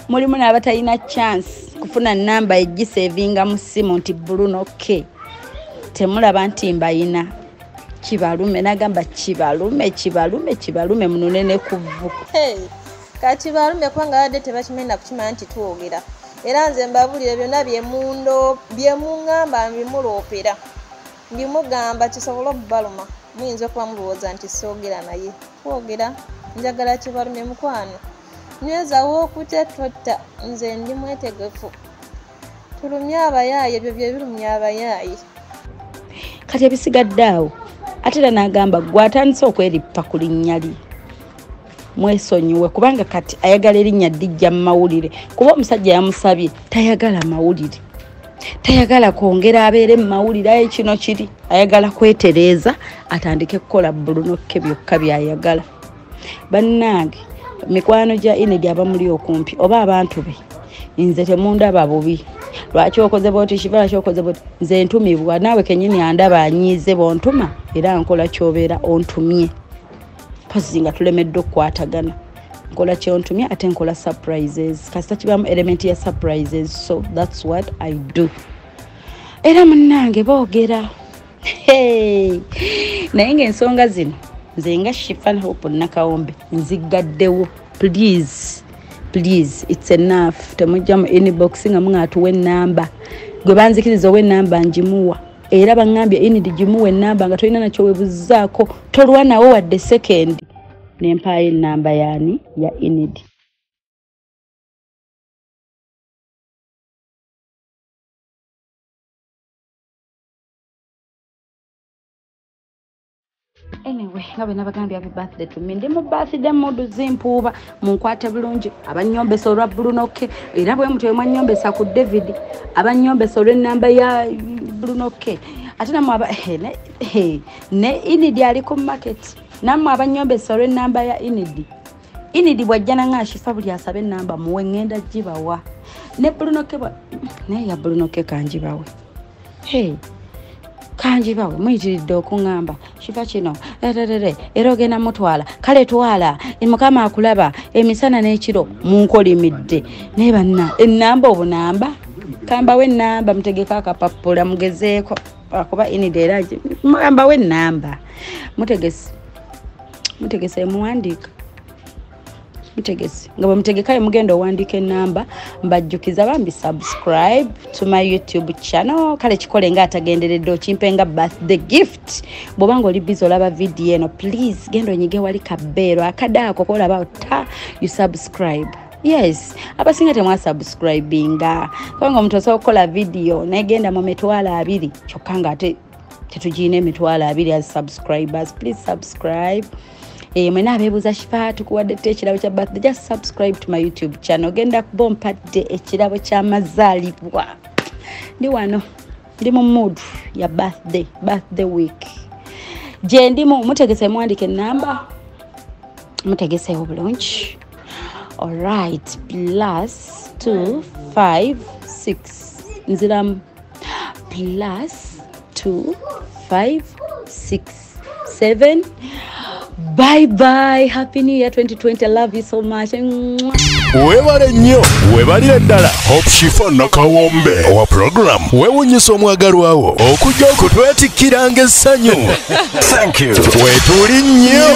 S1: mulimu n'abatalina chance kufuna namba egisevinga mu ssimu nti Bruno K. Temulaba nti mbayina. Kibalume, n'agamba kibalume, kibalume, kibalume munone ne kuvu.
S16: Hey, kati balume kubanga badde tebakimanyi na kukimanya nti twogera. Era nze mbabuulira byonna bye muŋŋamba mbimuloopera. Mbimugamba kisobole obbaluma. Muyinza okuba mulowooza nti soogera, naye twogera. Njagala kibalumye mukwano. Nyweza w'okutya totta, nze ndi mwetegefu. Tulumye abayaaye, ebyo bye birumya abayaaye.
S1: Kati ebisigadde awo ate era n'agamba gwe atandise okwerippa ku linnya lye mwesonyiwe, kubanga kati ayagala erinnya lijja mu mawulire, kuba omusajja yamusabye tayagala mawulire, tayagala kwongera abeere mu mawulire, aye kino kiri ayagala kwetereeza atandike kukola Bruno K byokka byayagala. Bannange mikwano gya Enid abamuli okumpi oba abantu be, nze temundaba bubi. Lwaki okoze bwoti Shifa, lwaki okoze bwoti? Nze ntumibwa, naawe kennyini andaba anyiize bw'ontuma, era nkola ky'obeera ontumye. Mpozzi nga tulemeddwa okukwatagana, nkola kyontumye ate nkola surprises, kasita kibaamu element ya surprises, so that's what I do. Era munnange boogera. Hey! Naye ng'ensonga zino nze nga Shifa Hope Nakawombe nzigaddewo. Please, please, it's enough. Temujja mu inbox nga muŋŋatuwa ennamba. Gwe banzikiriza owa ennamba ngimuwa. Era baŋŋambye Enid gimuwe ennamba nga tolina nakyo weebuzaako, tolwa nawo wadde second. Ne mpaayo ennamba yaani ya Enid. Anyway, nga bwe nabagambye happy birthday to me. Ndi mu birthday mood zimpuuba, munkwate bulungi. Abannyombesa olwa Bruno K, era bwe mutyo mwanyombesa ku David, abannyombesa olw'ennamba ya Bruno K. Ate nammwe ne Enid ali ku market, nammwe abannyombesa olw'ennamba ya Enid. Enid bw'ajja nanga Shifa buli asaba ennamba muwe, ŋŋenda gibawa. Ne Bruno K naye ya Bruno K kangibawe. Hey. Kanjibawe muyitiridde okuŋŋamba Shifa kino ererere era ogenda mutwala, kale twala, Mukama akulaba emisana n'ekiro munkolimidde. Naye banna ennamba obunamba kambawe ennamba, mutegeke akapapula mugezeeko akuba Enid era mugambawe ennamba, mutegese mutegese muwandiika mutegese nga bwe mutegekayo mugenda owandiika ennamba. Mbajjukiza bambi subscribe to my YouTube channel, kale kikole nga atagenderedde okimpe nga birthday gift. Bw'oba nga oli busy olaba video eno, please genda onyige wali kabeero akadaako kolaba ta you subscribe. Yes, abasinga temwasubscribinga kubanga omuntu osobola okukola video negenda mu 20,000 kyokka nga ate tetugiina 20,000 as subscribers. Please subscribe. Mwena abeebuuza Shifa tukuwadde tutya ekirabo kya birthday, just subscribe to my YouTube channel. Ogenda kuba ompadde ekirabo ky'amazaalibwa. Ndi wano ndi mu mood ya birthday, birthday week gye ndimu. Mutegese muwandike ennamba, mutegeseewo bulungi. Alright, plus 2 5 6 nziramu plus 2 5 6 7. Bye bye. Happy New Year 2020. I love you so much.
S6: Webale nnyo, webalire ddala. Hope Shifa Nakawombe owa program weewuunyisa omwagalwawo okujja okutwetikkiranga essanyu. Thank you. Weetuli nnyo.